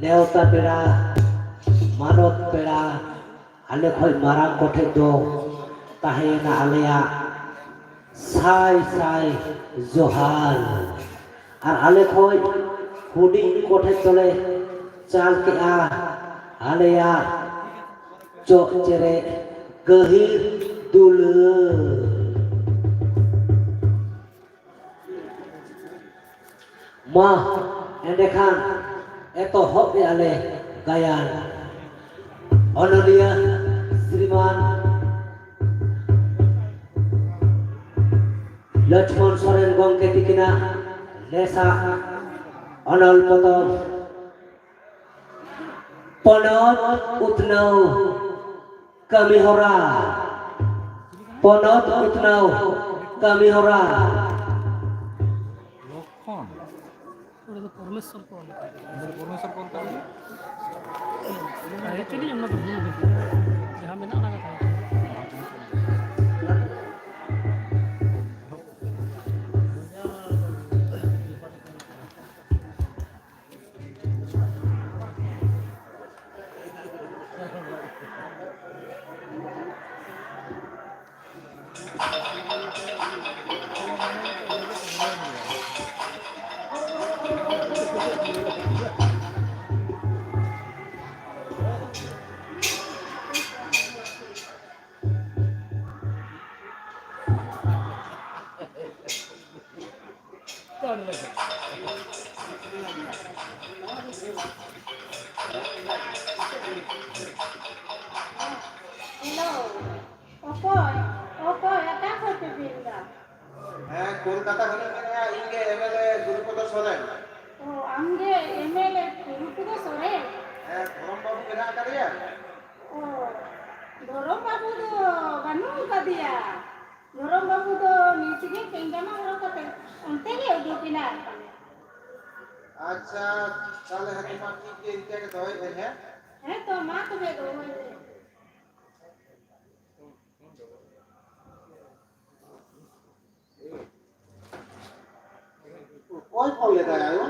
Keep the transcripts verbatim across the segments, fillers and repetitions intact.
ᱱᱮᱣᱛᱟ ᱯᱮᱲᱟ, ᱢᱟᱱᱚᱛ ᱯᱮᱲᱟ, ᱟᱞᱮ ᱠᱷᱚᱱ ᱢᱟᱨᱟᱝ ᱠᱚᱴᱷᱮᱱ ᱫᱚ ᱛᱟᱦᱮᱸᱭᱮᱱᱟ ᱟᱞᱮᱭᱟᱜ ᱥᱟᱭ ᱥᱟᱭ ᱡᱚᱦᱟᱨ᱾ ᱟᱨ ᱟᱞᱮ ᱠᱷᱚᱱ ᱦᱩᱰᱤᱧ ᱠᱚᱴᱷᱮᱱ ᱫᱚᱞᱮ ᱪᱟᱞ ᱠᱮᱜᱼᱟ ᱟᱞᱮᱭᱟᱜ ᱪᱚᱜ ᱪᱮᱨᱮᱡ ᱜᱟᱹᱦᱤᱨ ᱫᱩᱞᱟᱹᱲ᱾ ᱢᱟ ᱮᱸᱰᱮᱠᱷᱟᱱ ᱮᱛᱚᱦᱚᱵ ᱮᱫᱼᱟ ᱞᱮ ᱜᱟᱭᱟᱱ᱾ ᱚᱱᱚᱞᱤᱭᱟᱹ ᱥᱨᱤᱢᱟᱱ ᱞᱚᱪᱷᱢᱚᱱ ᱥᱚᱨᱮᱱ ᱜᱚᱢᱠᱮ ᱛᱤᱠᱤᱱᱟᱜ ᱞᱮᱥᱟᱜ ᱚᱱᱚᱞ ᱯᱚᱛᱚᱵ ᱯᱚᱱᱚᱛ ᱩᱛᱱᱟᱹᱣ ᱠᱟᱹᱢᱤ ᱦᱚᱨᱟ, ᱯᱚᱱᱚᱛ ᱩᱛᱱᱟᱹᱣ ᱠᱟᱹᱢᱤ ᱦᱚᱨᱟ᱾ ᱞᱚᱠᱠᱷᱚᱱ᱾ ᱚᱸᱰᱮ ᱫᱚ ᱯᱚᱨᱢᱮᱥᱥᱚᱨ ᱠᱚ ᱚᱞ ᱠᱟᱫᱟ᱾ ᱚᱸᱰᱮ ᱫᱚ ᱯᱚᱨᱢᱮᱥᱥᱚᱨ ᱠᱚ ᱚᱞ ᱠᱟᱫᱟ᱾ ᱮᱠᱪᱩᱭᱮᱞᱤ ᱚᱱᱟ ᱫᱚ ᱵᱷᱩᱞ ᱜᱮ᱾ ᱡᱟᱦᱟᱸ ᱢᱮᱱᱟᱜᱼᱟ ᱚᱱᱟ ᱜᱮ ᱛᱟᱦᱮᱸ ᱠᱟᱱᱟ᱾ ᱦᱮᱞᱳ, ᱚᱠᱚᱭ? ᱚᱠᱚᱭ? ᱚᱠᱟ ᱠᱷᱚᱱ ᱯᱮ ᱵᱤᱞ ᱫᱟ? ᱦᱮᱸ, ᱠᱳᱞᱠᱟᱛᱟ ᱠᱷᱚᱱᱤᱧ ᱢᱮᱱᱮᱫᱼᱟ, ᱤᱧ ᱜᱮ ᱮᱢ ᱮᱞ ᱮ ᱜᱩᱨᱩᱯᱚᱫᱚ ᱥᱚᱨᱮᱱ᱾ ᱚ, ᱟᱢ ᱜᱮ ᱮᱢ ᱮᱞ ᱮ ᱜᱩᱨᱩᱯᱚᱫᱚ ᱥᱚᱨᱮᱱ? ᱦᱮᱸ, ᱫᱷᱚᱨᱚᱢ ᱵᱟᱹᱵᱩ ᱢᱮᱱᱟᱜ ᱟᱠᱟᱫᱮᱭᱟ? ᱚ, ᱫᱷᱚᱨᱚᱢ ᱵᱟᱹᱵᱩ ᱫᱚ ᱵᱟᱹᱱᱩᱜ ᱟᱠᱟᱫᱮᱭᱟ᱾ ᱫᱷᱚᱨᱚᱢ ᱵᱟᱹᱵᱩ ᱫᱚ ᱱᱤᱛ ᱜᱮ ᱯᱮᱱᱡᱟᱢᱟ ᱦᱚᱨᱚᱜ ᱠᱟᱛᱮ ᱚᱱᱛᱮ ᱜᱮ ᱩᱰᱩᱠ ᱮᱱᱟᱭ᱾ ᱟᱪᱪᱷᱟ, ᱛᱟᱦᱞᱮ ᱦᱮᱸ, ᱢᱟ ᱴᱷᱤᱠ ᱜᱮ, ᱤᱱᱠᱟᱹ ᱜᱮ ᱫᱚᱦᱚᱭ ᱵᱮᱱ, ᱦᱮᱸ? ᱦᱮᱸ ᱛᱚ, ᱢᱟ ᱛᱚᱵᱮ ᱫᱚᱦᱚᱭ ᱵᱮᱱ᱾ ᱚᱠᱚᱭ ᱯᱷᱳᱱ ᱞᱮᱫᱟᱭ ᱟᱭᱳ?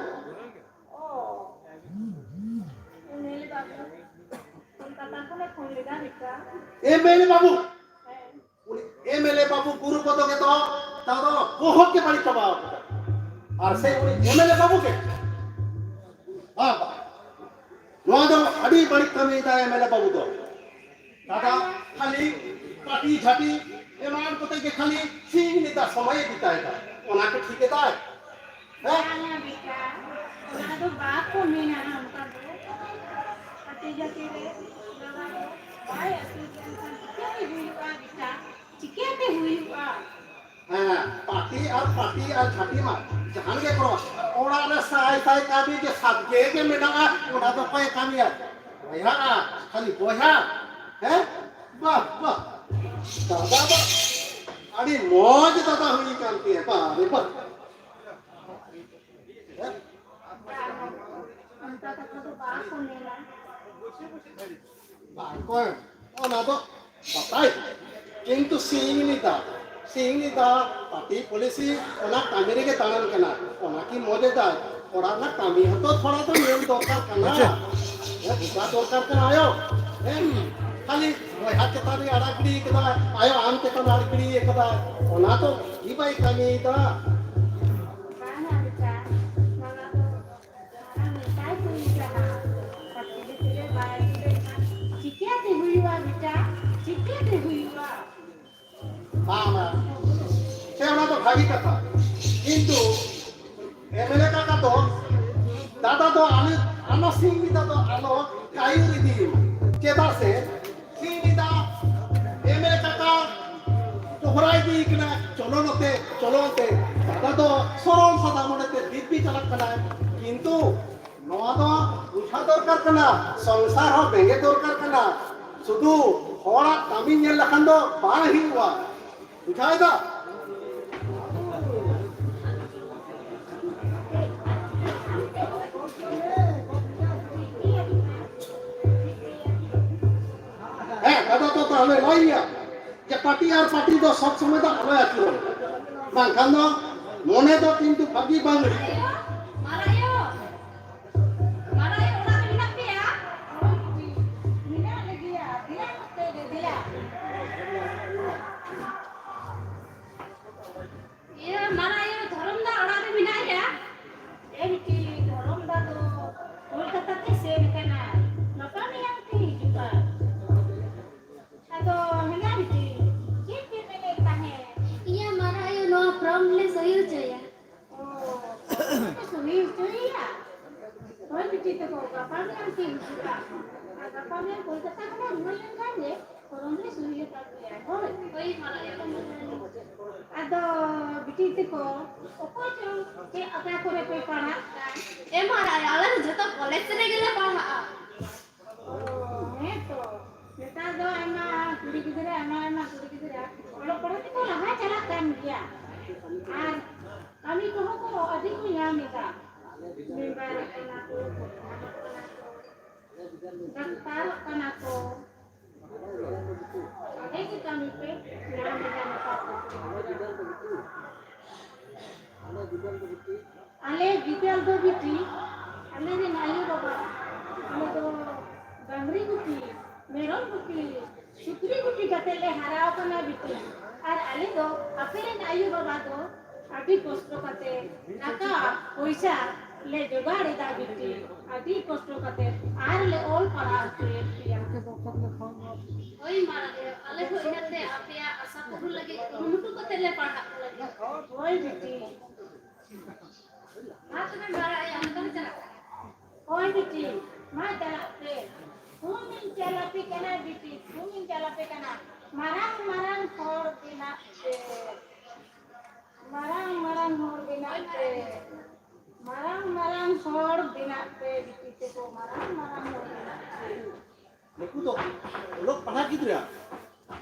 ᱚ, ᱮᱢᱮᱞᱮ ᱵᱟᱹᱵᱩ, ᱩᱱᱤ ᱮᱢᱮᱞᱮ ᱵᱟᱹᱵᱩ ᱜᱩᱨᱩ ᱯᱚᱫᱚ ᱜᱮᱛᱚ ᱛᱟᱣ ᱫᱚ ᱵᱚᱦᱚᱜ ᱜᱮ ᱵᱟᱹᱲᱤᱡ ᱪᱟᱵᱟ ᱟᱠᱟᱫᱟ᱾ ᱟᱨ ᱥᱮ ᱩᱱᱤ ᱮᱢᱮᱞᱮ ᱵᱟᱹᱵᱩ ᱜᱮ, ᱵᱟᱝ, ᱵᱟᱝ, ᱱᱚᱣᱟ ᱫᱚ ᱟᱹᱰᱤ ᱵᱟᱹᱲᱤᱡ ᱠᱟᱹᱢᱤᱭᱮᱫᱟᱭ ᱮᱢᱮᱞᱮ ᱵᱟᱹᱵᱩ ᱫᱚ᱾ ᱫᱟᱫᱟ, ᱠᱷᱟᱹᱞᱤ ᱯᱟᱹᱴᱤ ᱡᱷᱟᱹᱴᱤ ᱮᱢᱟᱱ ᱠᱚᱛᱮ ᱜᱮ ᱠᱷᱟᱹᱞᱤ ᱥᱤᱧ ᱧᱤᱫᱟᱹ ᱥᱚᱢᱚᱭᱮ ᱵᱤᱛᱟᱹᱣᱮᱫᱟ᱾ ᱚᱱᱟ ᱠᱚ ᱴᱷᱤᱠ ᱮᱫᱟᱭ? ᱦᱮᱸ? ᱵᱟᱝᱟ ᱵᱮᱴᱟ, ᱚᱱᱟ ᱫᱚ ᱵᱟᱠᱚ ᱢᱮᱱᱟ ᱚᱱᱠᱟ ᱫᱚ᱾ ᱯᱟᱹᱴᱤ ᱡᱷᱟᱹᱴᱤ ᱨᱮ ᱵᱟᱵᱟ ᱫᱚ ᱵᱟᱭ ᱟᱹᱥᱩᱞ ᱞᱮᱱᱠᱷᱟᱱ ᱪᱤᱠᱟᱹᱛᱮ ᱦᱩᱭᱩᱜᱼᱟ ᱵᱮᱴᱟ? ᱪᱤᱠᱟᱹᱛᱮ ᱦᱩᱭᱩᱜᱼᱟ? ᱦᱮᱸ, ᱯᱟᱹᱴᱤ ᱟᱨ ᱯᱟᱹᱴᱤ ᱟᱨ ᱡᱷᱟᱹᱴᱤ ᱢᱟ ᱡᱟᱦᱟᱸ ᱜᱮ ᱠᱚ ᱨᱚᱲ᱾ ᱚᱲᱟᱜ ᱨᱮ ᱥᱟᱭ ᱥᱟᱭ ᱠᱟᱹᱢᱤ ᱜᱮ ᱥᱟᱛ ᱜᱮ ᱜᱮ ᱢᱮᱱᱟᱜᱼᱟ, ᱚᱱᱟ ᱫᱚ ᱚᱠᱚᱭ ᱠᱟᱹᱢᱤᱭᱟ? ᱵᱚᱭᱦᱟᱜᱼᱟ, ᱠᱷᱟᱹᱞᱤ ᱵᱚᱭᱦᱟ᱾ ᱦᱮᱸ? ᱵᱟᱦ, ᱵᱟᱦ᱾ ᱫᱟᱫᱟ ᱫᱚ ᱟᱹᱰᱤ ᱢᱚᱡᱽ ᱫᱟᱫᱟ ᱦᱩᱭ ᱠᱟᱱ ᱛᱤᱧᱟ, ᱵᱟᱦ ᱨᱮ ᱵᱟᱦ᱾ ᱦᱮᱸ? ᱚᱱᱠᱟ ᱠᱟᱛᱷᱟ ᱫᱚ ᱵᱟᱠᱚ ᱢᱮᱱᱟ᱾ ᱵᱟᱝ ᱠᱚ, ᱚᱱᱟ ᱫᱚ ᱵᱟᱛᱟᱭ᱾ ᱠᱤᱱᱛᱩ ᱥᱤᱧ ᱧᱤᱫᱟᱹ, ᱥᱤᱧ ᱧᱤᱫᱟᱹ ᱯᱟᱹᱴᱤ ᱯᱩᱞᱤᱥᱤ ᱚᱱᱟ ᱠᱟᱹᱢᱤ ᱨᱮᱜᱮ ᱫᱟᱬᱟᱱ ᱠᱟᱱᱟ᱾ ᱚᱱᱟ ᱠᱤ ᱢᱚᱡᱮ ᱫᱟᱭ? ᱚᱲᱟᱜ ᱨᱮᱱᱟᱜ ᱠᱟᱹᱢᱤ ᱦᱚᱸᱛᱚ ᱛᱷᱚᱲᱟ ᱫᱚ ᱧᱮᱞ ᱫᱚᱨᱠᱟᱨ ᱠᱟᱱᱟ᱾ ᱟᱪᱪᱷᱟ᱾ ᱦᱮᱸ, ᱵᱩᱡᱷᱟᱹᱣ ᱫᱚᱨᱠᱟᱨ ᱠᱟᱱᱟ ᱟᱭᱳ᱾ ᱦᱮᱸ, ᱠᱷᱟᱹᱞᱤ ᱵᱚᱭᱦᱟ ᱪᱮᱛᱟᱱ ᱨᱮ ᱟᱲᱟᱜ ᱜᱤᱰᱤ ᱠᱟᱫᱟᱭ, ᱟᱭᱳ ᱟᱢ ᱪᱮᱛᱟᱱ ᱨᱮ ᱟᱲᱟᱜ ᱜᱤᱰᱤ ᱠᱟᱫᱟᱭ, ᱚᱱᱟ ᱫᱚ ᱵᱷᱟᱹᱜᱤ ᱵᱟᱭ ᱠᱟᱹᱢᱤᱭᱮᱫᱟ᱾ ᱵᱟᱝᱟ ᱵᱮᱴᱟ, ᱱᱚᱣᱟ ᱫᱚ ᱢᱟᱨᱟᱝ ᱢᱮᱛᱟᱭ ᱦᱩᱭ ᱠᱟᱱᱟ᱾ ᱯᱟᱹᱴᱤ ᱡᱷᱟᱹᱴᱤ ᱨᱮ ᱵᱟᱭ ᱟᱹᱜᱩ ᱞᱮᱱᱠᱷᱟᱱ ᱪᱤᱠᱟᱹᱛᱮ ᱦᱩᱭᱩᱜᱼᱟ ᱵᱮᱴᱟ? ᱪᱤᱠᱟᱹᱛᱮ ᱦᱩᱭᱩᱜᱼᱟ? ᱵᱟᱝ, ᱵᱟᱝ᱾ ᱥᱮ ᱚᱱᱟ ᱫᱚ ᱵᱷᱟᱹᱜᱤ ᱠᱟᱛᱷᱟ᱾ ᱠᱤᱱᱛᱩ ᱮᱢᱮᱞᱮ ᱠᱟᱠᱟ ᱫᱚ, ᱫᱟᱫᱟ ᱫᱚ ᱟᱞᱮ, ᱟᱞᱚ ᱥᱤᱧ ᱧᱤᱫᱟᱹ ᱫᱚ ᱟᱞᱚ ᱠᱟᱹᱭᱩᱨ ᱤᱫᱤᱭᱮᱢᱟ᱾ ᱪᱮᱫᱟᱜ ᱥᱮ ᱥᱤᱧ ᱧᱤᱫᱟᱹ ᱮᱢᱮᱞᱮ ᱠᱟᱠᱟ ᱫᱚᱦᱨᱟ ᱤᱫᱤᱭᱮ ᱠᱟᱱᱟ, "ᱪᱚᱞᱚ ᱱᱚᱛᱮ, ᱪᱚᱞᱚ ᱱᱚᱛᱮ᱾" ᱫᱟᱫᱟ ᱫᱚ ᱥᱚᱨᱚᱞ ᱥᱟᱫᱟ ᱢᱚᱱᱮᱛᱮ ᱫᱤᱵᱽᱵᱤ ᱪᱟᱞᱟᱜ ᱠᱟᱱᱟᱭ᱾ ᱠᱤᱱᱛᱩ ᱱᱚᱣᱟ ᱫᱚ ᱵᱩᱡᱷᱟᱹᱣ ᱫᱚᱨᱠᱟᱨ ᱠᱟᱱᱟ, ᱥᱚᱝᱥᱟᱨ ᱦᱚᱸ ᱵᱮᱸᱜᱮᱫ ᱫᱚᱨᱠᱟᱨ ᱠᱟᱱᱟ᱾ ᱥᱩᱫᱷᱩ ᱦᱚᱲᱟᱜ ᱠᱟᱹᱢᱤ ᱧᱮᱞ ᱞᱮᱠᱷᱟᱱ ᱫᱚ ᱵᱟᱝ ᱦᱩᱭᱩᱜᱼᱟ᱾ ᱵᱩᱡᱷᱟᱹᱣ ᱫᱟ? ᱦᱮᱸ, ᱫᱟᱫᱟ ᱫᱚ ᱛᱟᱦᱞᱮ ᱞᱟᱹᱭ ᱜᱮᱭᱟ ᱡᱮ ᱯᱟᱹᱴᱤ ᱟᱨ ᱯᱟᱹᱴᱤ ᱫᱚ ᱥᱚᱵ ᱥᱚᱢᱚᱭ ᱫᱚ ᱟᱞᱚᱭ ᱟᱹᱪᱩᱨᱚᱜ᱾ ᱵᱟᱝᱠᱷᱟᱱ ᱫᱚ ᱢᱚᱱᱮ ᱫᱚ ᱠᱤᱱᱛᱩ ᱵᱷᱟᱹᱜᱤ ᱵᱟᱝ ᱦᱩᱭᱩᱜ ᱛᱟᱢᱟ᱾ ᱢᱟᱨᱟᱭᱳ, ᱢᱟᱨᱟᱭᱳ, ᱚᱲᱟᱜ ᱨᱮ ᱢᱮᱱᱟᱜ ᱯᱮᱭᱟ? ᱢᱮᱱᱟᱜ ᱞᱮᱜᱮᱭᱟ, ᱫᱮᱞᱟ ᱱᱚᱛᱮ᱾ ᱠᱟᱱᱟ, ᱜᱟᱯᱟ ᱢᱮᱭᱟᱝ ᱛᱮ ᱦᱤᱡᱩᱜᱼᱟ᱾ ᱟᱫᱚ ᱦᱮᱸᱫᱟ ᱵᱤᱴᱤ, ᱪᱮᱫ ᱯᱮ ᱢᱮᱱᱮᱫ ᱛᱟᱦᱮᱸᱫ? ᱤᱭᱟᱹ, ᱢᱟᱨᱟᱝ ᱟᱭᱳ, ᱱᱚᱣᱟ ᱯᱷᱨᱚᱢ ᱞᱮ ᱥᱳᱭ ᱦᱚᱪᱚᱭᱟ᱾ ᱚ, ᱯᱷᱨᱚᱢ ᱯᱮ ᱥᱳᱭ ᱦᱚᱪᱚᱭᱮᱭᱟ? ᱦᱳᱭ ᱵᱤᱴᱤ ᱛᱟᱠᱚ, ᱜᱟᱯᱟ ᱢᱮᱭᱟᱝ ᱠᱤᱱ ᱦᱤᱡᱩᱜᱼᱟ᱾ ᱟᱨ ᱜᱟᱯᱟ ᱢᱮᱭᱟᱝ ᱠᱳᱞᱠᱟᱛᱟ ᱠᱷᱚᱱᱟᱜ ᱨᱩᱣᱟᱹᱲ ᱞᱮᱱᱠᱷᱟᱱ ᱜᱮ ᱯᱷᱨᱚᱢ ᱞᱮ ᱥᱳᱭ ᱦᱚᱪᱚ ᱛᱟᱯᱮᱭᱟ᱾ ᱦᱳᱭ? ᱦᱳᱭ, ᱢᱟᱨᱟᱝ ᱟᱭᱳ᱾ ᱟᱫᱚ ᱵᱤᱴᱤ ᱛᱟᱠᱚ, ᱚᱠᱚᱭ ᱪᱚ ᱪᱮᱫ ᱟᱠᱟ ᱠᱚᱨᱮ ᱯᱮ ᱯᱟᱲᱦᱟᱜ ᱠᱟᱱ? ᱮ ᱢᱟᱨᱟᱝ ᱟᱭᱳ, ᱟᱞᱮ ᱫᱚ ᱡᱷᱚᱛᱚ ᱠᱚᱞᱮᱡᱽ ᱨᱮᱜᱮ ᱞᱮ ᱯᱟᱲᱦᱟᱜᱼᱟ᱾ ᱚ, ᱦᱮᱸ ᱛᱚ᱾ ᱱᱮᱛᱟᱨ ᱫᱚ ᱟᱭᱢᱟ ᱠᱩᱲᱤ ᱜᱤᱫᱽᱨᱟᱹ, ᱟᱭᱢᱟ, ᱟᱭᱢᱟ ᱠᱩᱲᱤ ᱜᱤᱫᱽᱨᱟᱹ ᱚᱞᱚᱜ ᱯᱟᱲᱦᱟᱜ ᱛᱮᱠᱚ ᱞᱟᱦᱟ ᱪᱟᱞᱟᱜ ᱠᱟᱱ ᱜᱮᱭᱟ᱾ ᱟᱨ ᱠᱟᱹᱢᱤ ᱠᱚᱦᱚᱸ ᱠᱚ ᱟᱹᱰᱤ ᱠᱚ ᱧᱟᱢ ᱮᱫᱟ᱾ ᱢᱮᱢᱵᱟᱨᱚᱜ ᱠᱟᱱᱟ ᱠᱚ, ᱯᱨᱚᱫᱷᱟᱱᱚᱜ ᱠᱟᱱᱟ ᱠᱚ, ᱰᱟᱠᱛᱟᱨᱚᱜ ᱠᱟᱱᱟ ᱠᱚ᱾ ᱚᱸᱰᱮ ᱜᱮ ᱠᱟᱹᱢᱤ ᱯᱮ ᱧᱟᱢ ᱮᱫᱟ ᱱᱮᱛᱟᱨ ᱫᱚ᱾ ᱟᱞᱮ ᱵᱤᱫᱟᱹᱞ ᱫᱚ ᱵᱤᱴᱤ, ᱟᱞᱮ ᱨᱮᱱ ᱟᱭᱳ ᱵᱟᱵᱟ, ᱟᱞᱮ ᱫᱚ ᱰᱟᱝᱨᱤ ᱜᱩᱯᱤ, ᱢᱮᱨᱚᱢ ᱜᱩᱯᱤ, ᱥᱩᱠᱨᱤ ᱜᱩᱯᱤ ᱠᱟᱛᱮ ᱞᱮ ᱦᱟᱨᱟ ᱟᱠᱟᱱᱟ ᱵᱤᱴᱤ᱾ ᱟᱨ ᱟᱞᱮ ᱫᱚ ᱟᱯᱮ ᱨᱮᱱ ᱟᱭᱳ ᱵᱟᱵᱟ ᱫᱚ ᱟᱹᱰᱤ ᱠᱚᱥᱴᱚ ᱠᱟᱛᱮ ᱴᱟᱠᱟ ᱯᱚᱭᱥᱟ ᱞᱮ ᱡᱚᱜᱟᱲ ᱮᱫᱟ ᱵᱤᱴᱤ, ᱟᱹᱰᱤ ᱠᱚᱥᱴᱚ ᱠᱟᱛᱮ ᱟᱨ ᱞᱮ ᱚᱞ ᱯᱟᱲᱦᱟᱣ ᱦᱚᱪᱚᱭᱮᱫ ᱯᱮᱭᱟ᱾ ᱦᱳᱭ ᱢᱟᱨᱟᱝ ᱟᱭᱳ, ᱟᱞᱮ ᱦᱚᱸ ᱤᱱᱟᱹᱛᱮ ᱟᱯᱮᱭᱟᱜ ᱟᱥᱟ ᱯᱩᱨᱩᱱ ᱞᱟᱹᱜᱤᱫ ᱠᱩᱨᱩᱢᱩᱴᱩ ᱠᱟᱛᱮ ᱞᱮ ᱯᱟᱲᱦᱟᱜ ᱠᱟᱱᱟ᱾ ᱦᱳᱭ ᱵᱤᱴᱤ᱾ ᱢᱟ ᱛᱚᱵᱮ ᱢᱟᱨᱟᱝ ᱟᱭᱳ, ᱟᱞᱮ ᱫᱚᱞᱮ ᱪᱟᱞᱟᱜ ᱠᱟᱱᱟ᱾ ᱦᱳᱭ ᱵᱤᱴᱤ, ᱢᱟ ᱪᱟᱞᱟᱜ ᱯᱮ᱾ ᱛᱷᱩᱢᱤᱧ ᱪᱟᱞᱟᱯᱮ ᱠᱟᱱᱟ ᱵᱤᱴᱤ, ᱛᱷᱩᱢᱤᱧ ᱪᱟᱞᱟᱯᱮ ᱠᱟᱱᱟ᱾ ᱢᱟᱨᱟᱝ ᱢᱟᱨᱟᱝ ᱦᱚᱲ ᱵᱮᱱᱟᱜ ᱯᱮ᱾ ᱢᱟᱨᱟᱝ ᱢᱟᱨᱟᱝ ᱦᱚᱲ ᱵᱮᱱᱟᱜ ᱯᱮ᱾ ᱢᱟᱨᱟᱝ ᱢᱟᱨᱟᱝ ᱦᱚᱲ ᱵᱮᱱᱟᱜ ᱯᱮ ᱵᱤᱴᱤ ᱛᱮᱠᱚ, ᱢᱟᱨᱟᱝ ᱢᱟᱨᱟᱝ ᱦᱚᱲ ᱵᱮᱱᱟᱜ ᱯᱮ᱾ ᱱᱩᱠᱩ ᱫᱚ ᱚᱞᱚᱜ ᱯᱟᱲᱦᱟᱜ ᱜᱤᱫᱽᱨᱟᱹ?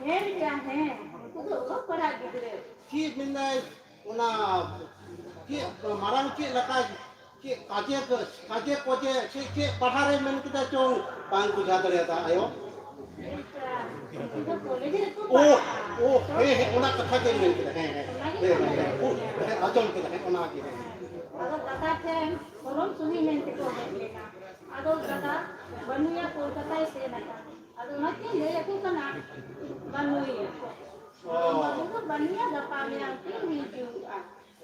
ᱦᱮᱸ ᱵᱮᱴᱟ, ᱦᱮᱸ, ᱱᱩᱠᱩ ᱫᱚ ᱚᱞᱚᱜ ᱯᱟᱲᱦᱟᱜ ᱜᱤᱫᱽᱨᱟᱹ᱾ ᱪᱮᱫ ᱢᱮᱱᱫᱟᱭ, ᱚᱱᱟ ᱪᱮᱫ ᱢᱟᱨᱟᱝ ᱪᱮᱫ ᱞᱮᱠᱟ, ᱪᱮᱫ ᱠᱟᱡᱮ, ᱠᱟᱡᱮ ᱠᱚᱡᱮ, ᱪᱮᱫ, ᱪᱮᱫ ᱯᱟᱲᱦᱟᱣ ᱨᱮ ᱢᱮᱱ ᱠᱮᱫᱟ ᱪᱚᱝ, ᱵᱟᱝ ᱵᱩᱡᱷᱟᱹᱣ ᱫᱟᱲᱮᱭᱟᱫᱟ ᱟᱭᱳ᱾ ᱵᱮᱴᱟ, ᱱᱩᱠᱩ ᱫᱚ ᱠᱚᱞᱮᱡᱽ ᱨᱮᱠᱚ ᱚ, ᱯᱟᱲᱦᱟᱜᱼᱟ᱾ ᱚ, ᱦᱮᱸ, ᱦᱮᱸ, ᱚᱱᱟ ᱠᱟᱛᱷᱟ ᱜᱮ ᱢᱮᱱ ᱠᱮᱫᱟ᱾ ᱦᱮᱸ, ᱦᱮᱸ, ᱚᱱᱟ ᱜᱮ ᱦᱮᱸ, ᱠᱟᱛᱷᱟ ᱦᱮᱸ, ᱫᱚ᱾ ᱚ, ᱦᱮᱸ, ᱟᱸᱡᱚᱢ ᱠᱮᱫᱟ, ᱦᱮᱸ, ᱚᱱᱟ ᱜᱮ, ᱦᱮᱸ᱾ ᱟᱫᱚ ᱫᱟᱫᱟ ᱴᱷᱮᱱ ᱯᱷᱚᱨᱚᱢ ᱥᱩᱦᱤ ᱢᱮᱱ ᱛᱮᱠᱚ ᱦᱮᱡ ᱞᱮᱱᱟ᱾ ᱟᱫᱚ ᱫᱟᱫᱟ ᱵᱟᱹᱱᱩᱭᱟ, ᱠᱳᱞᱠᱟᱛᱟᱭ ᱥᱮᱱ ᱟᱠᱟᱱᱟ᱾ ᱟᱫᱚ ᱚᱱᱟᱛᱮᱧ ᱞᱟᱹᱭ ᱟᱠᱚ ᱠᱟᱱᱟ, ᱵᱟᱹᱱᱩᱭᱟ᱾ ᱚ᱾ ᱵᱟᱹᱱᱩ ᱫᱚ ᱵᱟᱹᱱᱩᱭᱟ, ᱜᱟᱯᱟ ᱢᱮᱭᱟᱝ ᱛᱮ ᱦᱤᱡᱩᱜᱼᱟ᱾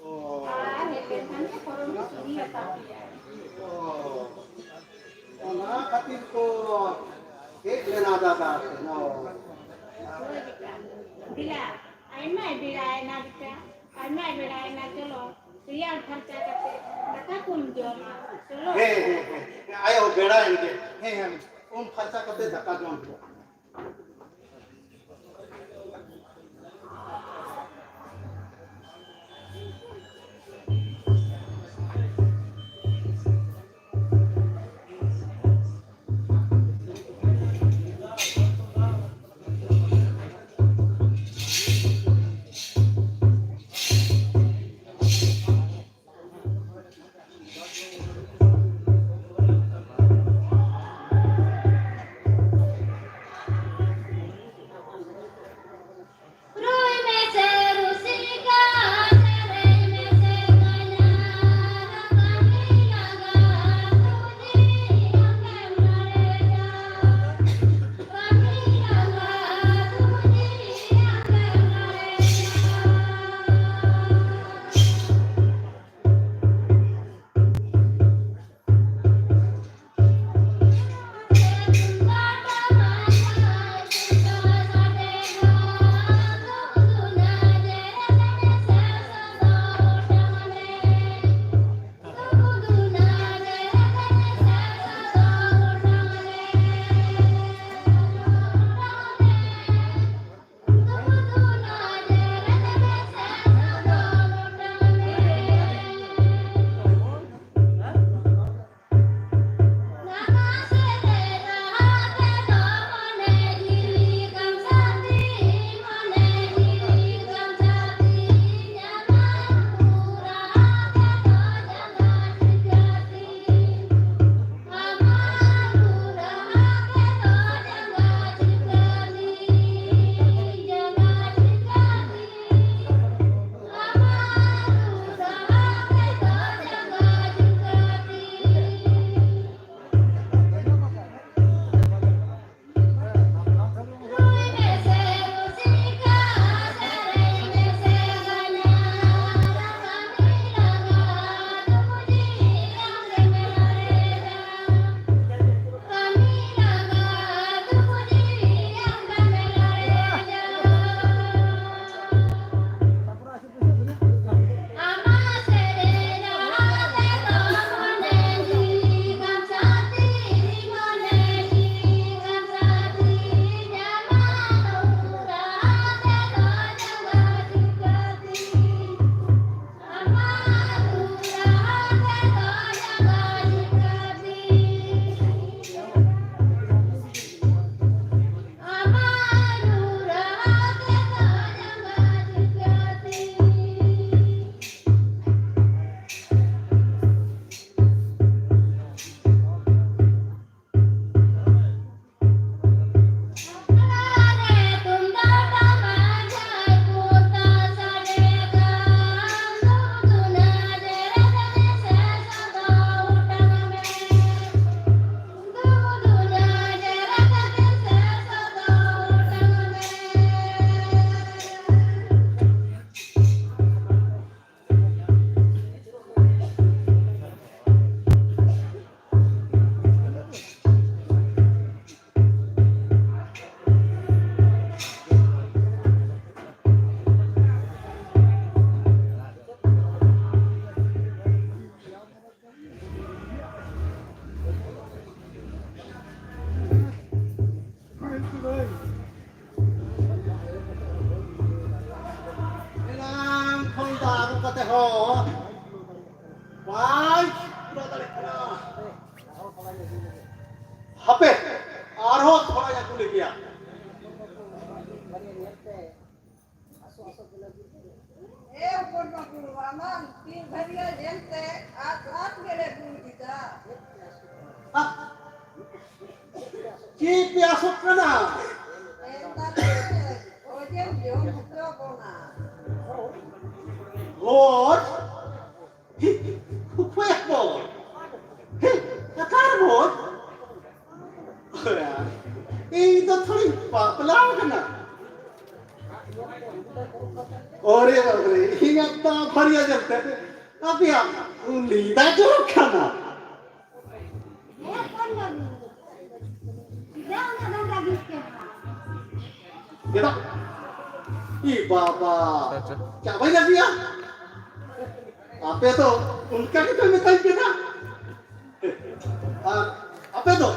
ᱚ᱾ ᱟᱨ ᱦᱮᱡ ᱞᱮᱱᱠᱷᱟᱱ ᱜᱮ ᱯᱷᱚᱨᱚᱢ ᱫᱚ ᱥᱩᱦᱤ ᱟᱛᱟ ᱯᱮᱭᱟᱭ᱾ ᱚ᱾ ᱦᱮᱡ ᱞᱮᱱᱟ ᱫᱟᱫᱟ ᱥᱮᱱᱚᱜ᱾ ᱦᱳᱭ ᱵᱮᱴᱟ, ᱫᱮᱞᱟ, ᱟᱭᱢᱟ ᱵᱮᱲᱟᱭᱮᱱᱟ ᱵᱮᱴᱟ, ᱟᱭᱢᱟ ᱵᱮᱲᱟᱭᱮᱱᱟ, ᱪᱚᱞᱚ ᱨᱮᱭᱟᱲ ᱯᱷᱟᱨᱪᱟ ᱠᱟᱛᱮ ᱫᱟᱠᱟ ᱠᱚᱢ ᱡᱚᱢᱟ, ᱪᱚᱞᱚ᱾ ᱦᱮᱸ, ᱦᱮᱸ, ᱦᱮᱸ, ᱟᱭᱳ ᱵᱮᱲᱟᱭᱮᱱ ᱜᱮ, ᱦᱮᱸ, ᱦᱮᱸ, ᱩᱢ ᱯᱷᱟᱨᱪᱟ ᱠᱟᱛᱮ ᱫᱟᱠᱟ ᱡᱚᱢ ᱦᱩᱭᱩᱜᱼᱟ᱾ ᱦᱟᱯᱮ, ᱟᱨᱦᱚᱸ ᱛᱷᱚᱲᱟᱧ ᱟᱹᱜᱩ ᱞᱮᱜᱮᱭᱟ᱾ ᱮ ᱦᱚᱯᱚᱱ ᱵᱟᱹᱵᱩ, ᱟᱢᱟᱝ ᱛᱤᱱ ᱵᱷᱟᱹᱨᱤᱭᱟᱹ ᱧᱮᱞᱛᱮ ᱟᱥ ᱟᱥ ᱜᱮᱞᱮ ᱵᱩᱡᱽ ᱮᱫᱟ᱾ ᱪᱮᱫ ᱯᱮ ᱟᱥᱚᱜ ᱠᱟᱱᱟ? ᱮᱱ ᱛᱟᱞᱮ, ᱚᱡᱮᱢ ᱡᱚᱢ ᱦᱚᱪᱚ ᱵᱚᱱᱟ᱾ ᱵᱷᱚᱡᱽ? ᱚᱠᱚᱭᱟᱜ ᱵᱷᱚᱡᱽ? ᱚᱠᱟᱨ ᱵᱷᱚᱡᱽ? ᱤᱧ ᱫᱚ ᱛᱷᱚᱲᱤᱧ ᱵᱟᱯᱞᱟ ᱟᱠᱟᱱᱟ᱾ ᱚᱨᱮ ᱵᱟᱵᱨᱮ, ᱤᱧᱟᱜ ᱫᱚ ᱵᱷᱟᱹᱨᱤᱭᱟᱹ ᱧᱮᱞᱛᱮ ᱟᱯᱮᱭᱟᱜ ᱩᱞᱤ ᱫᱟᱜ ᱡᱚᱨᱚᱜ ᱠᱟᱱᱟ᱾ ᱪᱮᱫᱟᱜ? ᱤ ᱵᱟᱵᱟ, ᱪᱟᱵᱟᱭ ᱱᱟᱯᱮᱭᱟ? ᱟᱯᱮ ᱫᱚ ᱚᱱᱠᱟ ᱜᱮᱯᱮ ᱢᱮᱛᱟᱧ ᱠᱟᱱᱟ᱾ ᱟᱨ ᱟᱯᱮ ᱫᱚ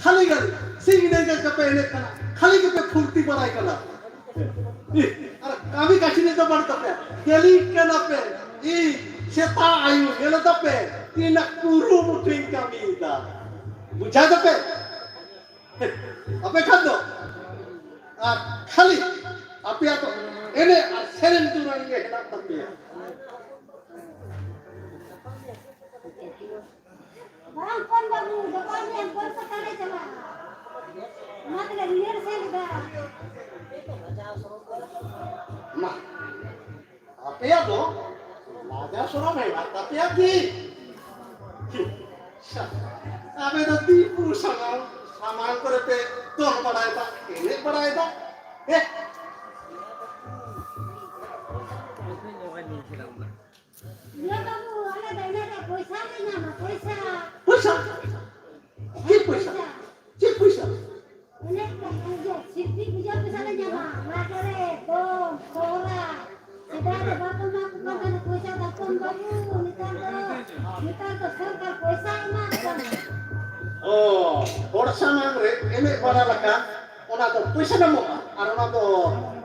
ᱠᱷᱟᱹᱞᱤ ᱜᱮ ᱥᱤᱧ ᱧᱤᱫᱟᱹ ᱜᱮᱯᱮ ᱮᱱᱮᱡ ᱠᱟᱱᱟ, ᱠᱷᱟᱹᱞᱤ ᱜᱮᱯᱮ ᱯᱷᱩᱨᱛᱤ ᱵᱟᱲᱟᱭ ᱠᱟᱱᱟ᱾ ᱤ, ᱟᱨ ᱠᱟᱹᱢᱤ ᱠᱟᱹᱥᱱᱤ ᱫᱚ ᱵᱟᱹᱱᱩᱜ ᱛᱟᱯᱮᱭᱟ, ᱠᱷᱟᱹᱞᱤ ᱠᱟᱱᱟ ᱯᱮ᱾ ᱤ, ᱥᱮᱛᱟᱜ ᱟᱹᱭᱩᱵ ᱧᱮᱞ ᱛᱟᱯᱮ, ᱛᱤᱱᱟᱹᱜ ᱠᱩᱨᱩᱢᱩᱴᱩᱧ ᱠᱟᱹᱢᱤᱭᱮᱫᱟ᱾ ᱵᱩᱡᱷᱟᱹᱣ ᱫᱟᱯᱮ? ᱟᱯᱮ ᱠᱷᱟᱱ ᱫᱚ ᱟᱨ ᱠᱷᱟᱹᱞᱤ ᱟᱯᱮᱭᱟᱜ ᱫᱚ ᱮᱱᱮᱡ ᱟᱨ ᱥᱮᱨᱮᱧ ᱫᱩᱨᱟᱹᱝ ᱜᱮ ᱦᱮᱱᱟᱜ ᱛᱟᱯᱮᱭᱟ᱾ ᱵᱟᱝ ᱠᱷᱚᱱ ᱵᱟᱹᱵᱩ, ᱜᱟᱯᱟ ᱢᱮᱭᱟᱝ ᱠᱳᱞᱠᱟᱛᱟ ᱞᱮ ᱪᱟᱞᱟᱜᱼᱟ᱾ ᱚᱱᱟ ᱛᱮᱞᱮ ᱨᱤᱦᱟᱨᱥᱮᱞ ᱮᱫᱟ᱾ ᱢᱟ, ᱟᱯᱮᱭᱟᱜ ᱫᱚ ᱞᱟᱡᱟ ᱥᱚᱨᱚᱢ ᱦᱮᱱᱟᱜ ᱛᱟᱯᱮᱭᱟ ᱠᱤ? ᱟᱯᱮ ᱫᱚ ᱫᱤᱠᱩ ᱥᱟᱢᱟᱝ, ᱥᱟᱢᱟᱝ ᱠᱚᱨᱮ ᱯᱮ ᱫᱚᱱ ᱵᱟᱲᱟᱭᱮᱫᱟ, ᱮᱱᱮᱡ ᱵᱟᱲᱟᱭᱮᱫᱟ᱾ ᱦᱮ? ᱤᱭᱟᱹ ᱵᱟᱹᱵᱩ, ᱟᱞᱮ ᱫᱚ ᱮᱱᱮᱡ ᱨᱮ ᱯᱚᱭᱥᱟ ᱞᱮ ᱧᱟᱢᱟ, ᱯᱚᱭᱥᱟ᱾ ᱯᱚᱭᱥᱟ? ᱪᱮᱫ ᱯᱚᱭᱥᱟ? ᱪᱮᱫ ᱯᱚᱭᱥᱟ? ᱮᱱᱮᱡ ᱠᱚ, ᱤᱭᱟᱹ, ᱥᱤᱞᱯᱤ ᱯᱩᱡᱟᱹ ᱯᱚᱭᱥᱟ ᱞᱮ ᱧᱟᱢᱟ, ᱞᱟᱜᱽᱲᱮ, ᱫᱚᱝ, ᱥᱚᱦᱨᱟᱭ᱾ ᱥᱮᱫᱟᱭ ᱫᱚ ᱵᱟᱠᱚ ᱮᱢᱟ ᱠᱚ ᱠᱟᱱ ᱛᱟᱦᱮᱱᱟ ᱯᱚᱭᱥᱟ, ᱫᱟᱠᱚ ᱵᱟᱹᱵᱩ, ᱱᱮᱛᱟᱨ ᱫᱚ, ᱱᱮᱛᱟᱨ ᱫᱚ ᱥᱚᱨᱠᱟᱨ ᱯᱚᱭᱥᱟ ᱮᱢᱟ ᱠᱚ ᱠᱟᱱᱟ᱾ ᱚ, ᱦᱚᱲ ᱥᱟᱢᱟᱝ ᱨᱮ ᱮᱱᱮᱡ ᱵᱟᱲᱟ ᱞᱮᱠᱷᱟᱱ ᱚᱱᱟ ᱫᱚ ᱯᱚᱭᱥᱟ ᱧᱟᱢᱚᱜᱼᱟ, ᱟᱨ ᱚᱱᱟ ᱫᱚ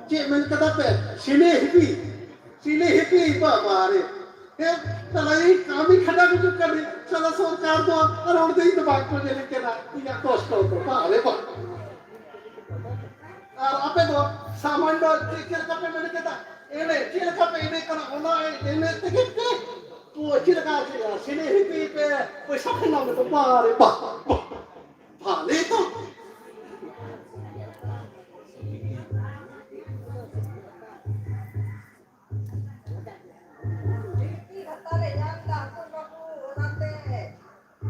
ᱪᱮᱫ ᱢᱮᱱ ᱠᱟᱫᱟ ᱯᱮ? ᱥᱤᱞᱮ ᱦᱤᱯᱤ, ᱥᱤᱞᱮ ᱦᱤᱯᱤ, ᱵᱟᱵᱟ ᱨᱮ᱾ ᱦᱮᱸ, ᱛᱟᱦᱞᱮ ᱤᱧ ᱠᱟᱹᱢᱤ ᱠᱷᱟᱰᱟ ᱦᱤᱡᱩᱜ ᱠᱟᱹᱱᱟᱹᱧ, ᱥᱟᱞᱟ ᱥᱚᱨᱠᱟᱨ ᱫᱚ ᱟᱨ ᱦᱚᱲ ᱫᱚ ᱤᱧ ᱫᱚ ᱵᱟᱝ ᱠᱚ ᱧᱮᱞᱮ ᱠᱟᱱᱟ, ᱤᱧᱟᱹᱜ ᱠᱚᱥᱴᱚ ᱫᱚ ᱵᱟᱦᱨᱮ ᱵᱟᱝ᱾ ᱟᱨ ᱟᱯᱮ ᱫᱚ ᱥᱟᱢᱟᱱ ᱫᱚ ᱪᱮᱫ, ᱪᱮᱫ ᱞᱮᱠᱟ ᱯᱮ ᱢᱮᱱ ᱠᱮᱫᱟ? ᱮᱱᱮᱡ ᱪᱮᱫ ᱞᱮᱠᱟ ᱯᱮ ᱮᱱᱮᱡ ᱠᱟᱱᱟ? ᱚᱱᱟ ᱮᱱᱮᱡ ᱛᱮᱜᱮ ᱯᱮ ᱯᱩ-, ᱪᱮᱫ ᱞᱮᱠᱟ, ᱪᱮᱫ ᱞᱮᱠᱟ ᱥᱤᱱᱤ ᱦᱤᱯᱤ ᱯᱮ ᱯᱚᱭᱥᱟ ᱯᱮ ᱧᱟᱢ ᱮᱫᱟ? ᱵᱟᱦᱨᱮ ᱵᱟᱦ, ᱵᱟᱦ, ᱵᱷᱟᱞᱮ ᱛᱚ᱾ ᱵᱤᱱᱛᱤ ᱵᱷᱟᱛᱟ ᱞᱮ ᱧᱟᱢ ᱫᱟ ᱦᱚᱯᱚᱱ ᱵᱟᱹᱵᱩ, ᱚᱱᱟᱛᱮ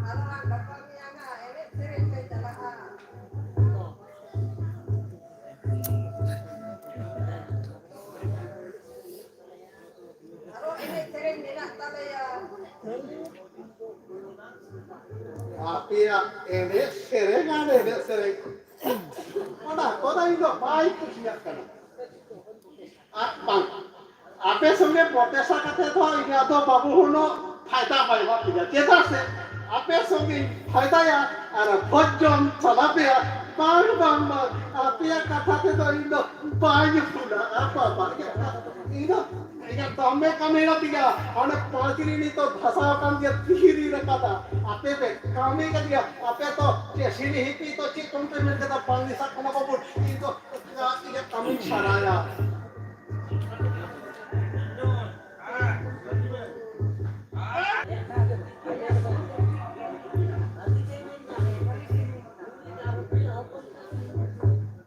ᱟᱫᱚ ᱦᱟᱸᱜ ᱜᱟᱯᱟ ᱢᱮᱭᱟᱝ ᱦᱟᱸᱜ ᱮᱱᱮᱡ ᱥᱮᱨᱮᱧ ᱞᱮ ᱪᱟᱞᱟᱜᱼᱟ᱾ ᱟᱨᱚ ᱮᱱᱮᱡ ᱥᱮᱨᱮᱧ ᱢᱮᱱᱟᱜ ᱛᱟᱞᱮᱭᱟ᱾ ᱟᱯᱮᱭᱟᱜ ᱮᱱᱮᱡ ᱥᱮᱨᱮᱧ ᱟᱨ ᱮᱱᱮᱡ ᱥᱮᱨᱮᱧ, ᱚᱱᱟ ᱠᱚᱫᱚ ᱤᱧ ᱫᱚ ᱵᱟᱭ ᱠᱩᱥᱤᱭᱟᱜ ᱠᱟᱱᱟ᱾ ᱟᱨ ᱵᱟᱝ, ᱟᱯᱮ ᱥᱚᱸᱜᱮ ᱯᱨᱚᱛᱮᱥᱟ ᱠᱟᱛᱮ ᱫᱚ ᱤᱧᱟᱹᱜ ᱫᱚ ᱵᱟᱹᱵᱩ ᱦᱩᱱᱟᱹᱜ ᱯᱷᱟᱭᱫᱟ ᱵᱟᱭ ᱮᱢᱟ ᱯᱮᱭᱟ᱾ ᱪᱮᱫᱟᱜ ᱥᱮ ᱟᱯᱮ ᱥᱚᱸᱜᱮᱧ ᱯᱷᱟᱭᱫᱟᱭᱟ ᱟᱨ ᱵᱷᱚᱡᱽ ᱡᱚᱢ ᱥᱟᱱᱟ ᱯᱮᱭᱟ᱾ ᱵᱟᱝ, ᱵᱟᱝ, ᱵᱟᱝ, ᱟᱯᱮᱭᱟᱜ ᱠᱟᱛᱷᱟ ᱛᱮᱫᱚ ᱤᱧ ᱫᱚ ᱵᱟᱹᱧ ᱦᱩᱱᱟ᱾ ᱵᱟᱵᱟ, ᱤᱧᱟᱹᱜ ᱫᱚᱢᱮ ᱠᱟᱹᱢᱤ ᱢᱮᱱᱟᱜ ᱛᱤᱧᱟ᱾ ᱦᱟᱱᱮ ᱯᱟᱸᱪ ᱨᱤ ᱱᱤᱛᱚᱜ ᱫᱷᱟᱥᱟᱣ ᱟᱠᱟᱱ ᱜᱮᱭᱟ, ᱛᱤᱦᱤ ᱨᱤ ᱨᱟᱠᱟᱵᱟ᱾ ᱟᱯᱮ ᱯᱮ ᱠᱟᱹᱢᱤ ᱠᱟᱫ ᱜᱮᱭᱟ, ᱟᱯᱮ ᱛᱚ ᱪᱮᱫ ᱥᱤᱱᱤ ᱦᱤᱯᱤ ᱛᱚ ᱪᱮᱫ ᱪᱚᱝ ᱯᱮ ᱢᱮᱱ ᱠᱮᱫᱟ, ᱵᱟᱝ ᱫᱤᱥᱟᱜ ᱠᱟᱱᱟ ᱵᱟᱹᱵᱩ᱾ ᱤᱧ ᱫᱚ ᱤᱧᱟᱹᱜ ᱠᱟᱹᱢᱤᱧ ᱥᱟᱨᱟᱭᱟ᱾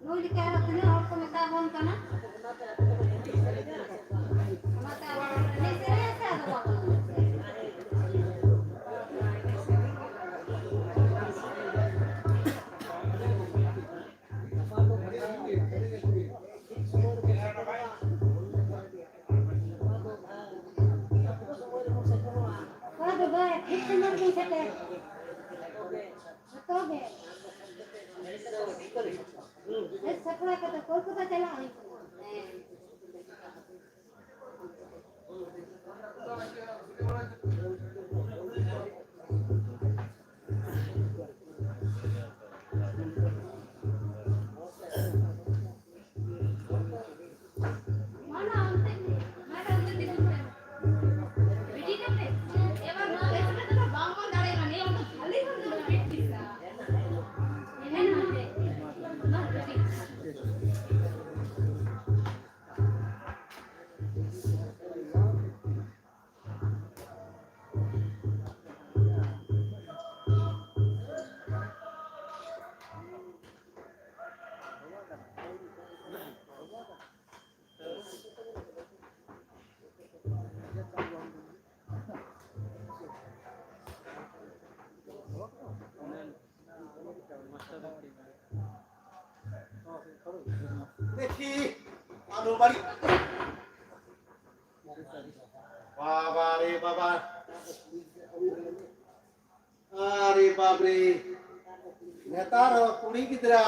ᱱᱩᱭ ᱞᱮᱠᱟ ᱟᱨᱚ ᱛᱤᱱᱟᱹᱜ ᱦᱚᱲ ᱠᱚ ᱢᱮᱛᱟ ᱵᱚᱱ ᱠᱟᱱᱟ᱾ ᱚᱱᱟᱛᱮ ᱟᱵᱚ ᱫᱚ ᱮᱱᱮᱡ ᱥᱮᱨᱮᱧ ᱥᱮ ᱟᱫᱚ ᱵᱟᱵᱚᱱ ᱮᱱᱮᱡ ᱥᱮᱨᱮᱧ? ᱚᱠᱟ ᱫᱚ ᱵᱟᱭ ᱴᱷᱤᱠ ᱥᱚᱢᱚᱭ ᱨᱮᱵᱚᱱ ᱥᱮᱴᱮᱨ᱾ ᱡᱚᱛᱚ ᱜᱮ᱾ ᱦᱮᱡ ᱥᱟᱯᱲᱟᱣ ᱠᱟᱛᱮ ᱠᱳᱞᱠᱟᱛᱟ ᱪᱟᱞᱟᱜ ᱦᱩᱭᱩᱜ ᱠᱟᱱᱟ᱾ ᱢᱟ ᱱᱟ ᱚᱱᱛᱮ, ᱢᱟ ᱱᱟ ᱚᱱᱛᱮ ᱛᱤᱸᱜᱩᱱ ᱢᱮ᱾ ᱵᱟᱵᱟ ᱨᱮ ᱵᱟᱵᱟ, ᱟᱨᱮ ᱵᱟᱵ ᱨᱮ, ᱱᱮᱛᱟᱨ ᱦᱚᱸ ᱠᱩᱲᱤ ᱜᱤᱫᱽᱨᱟᱹ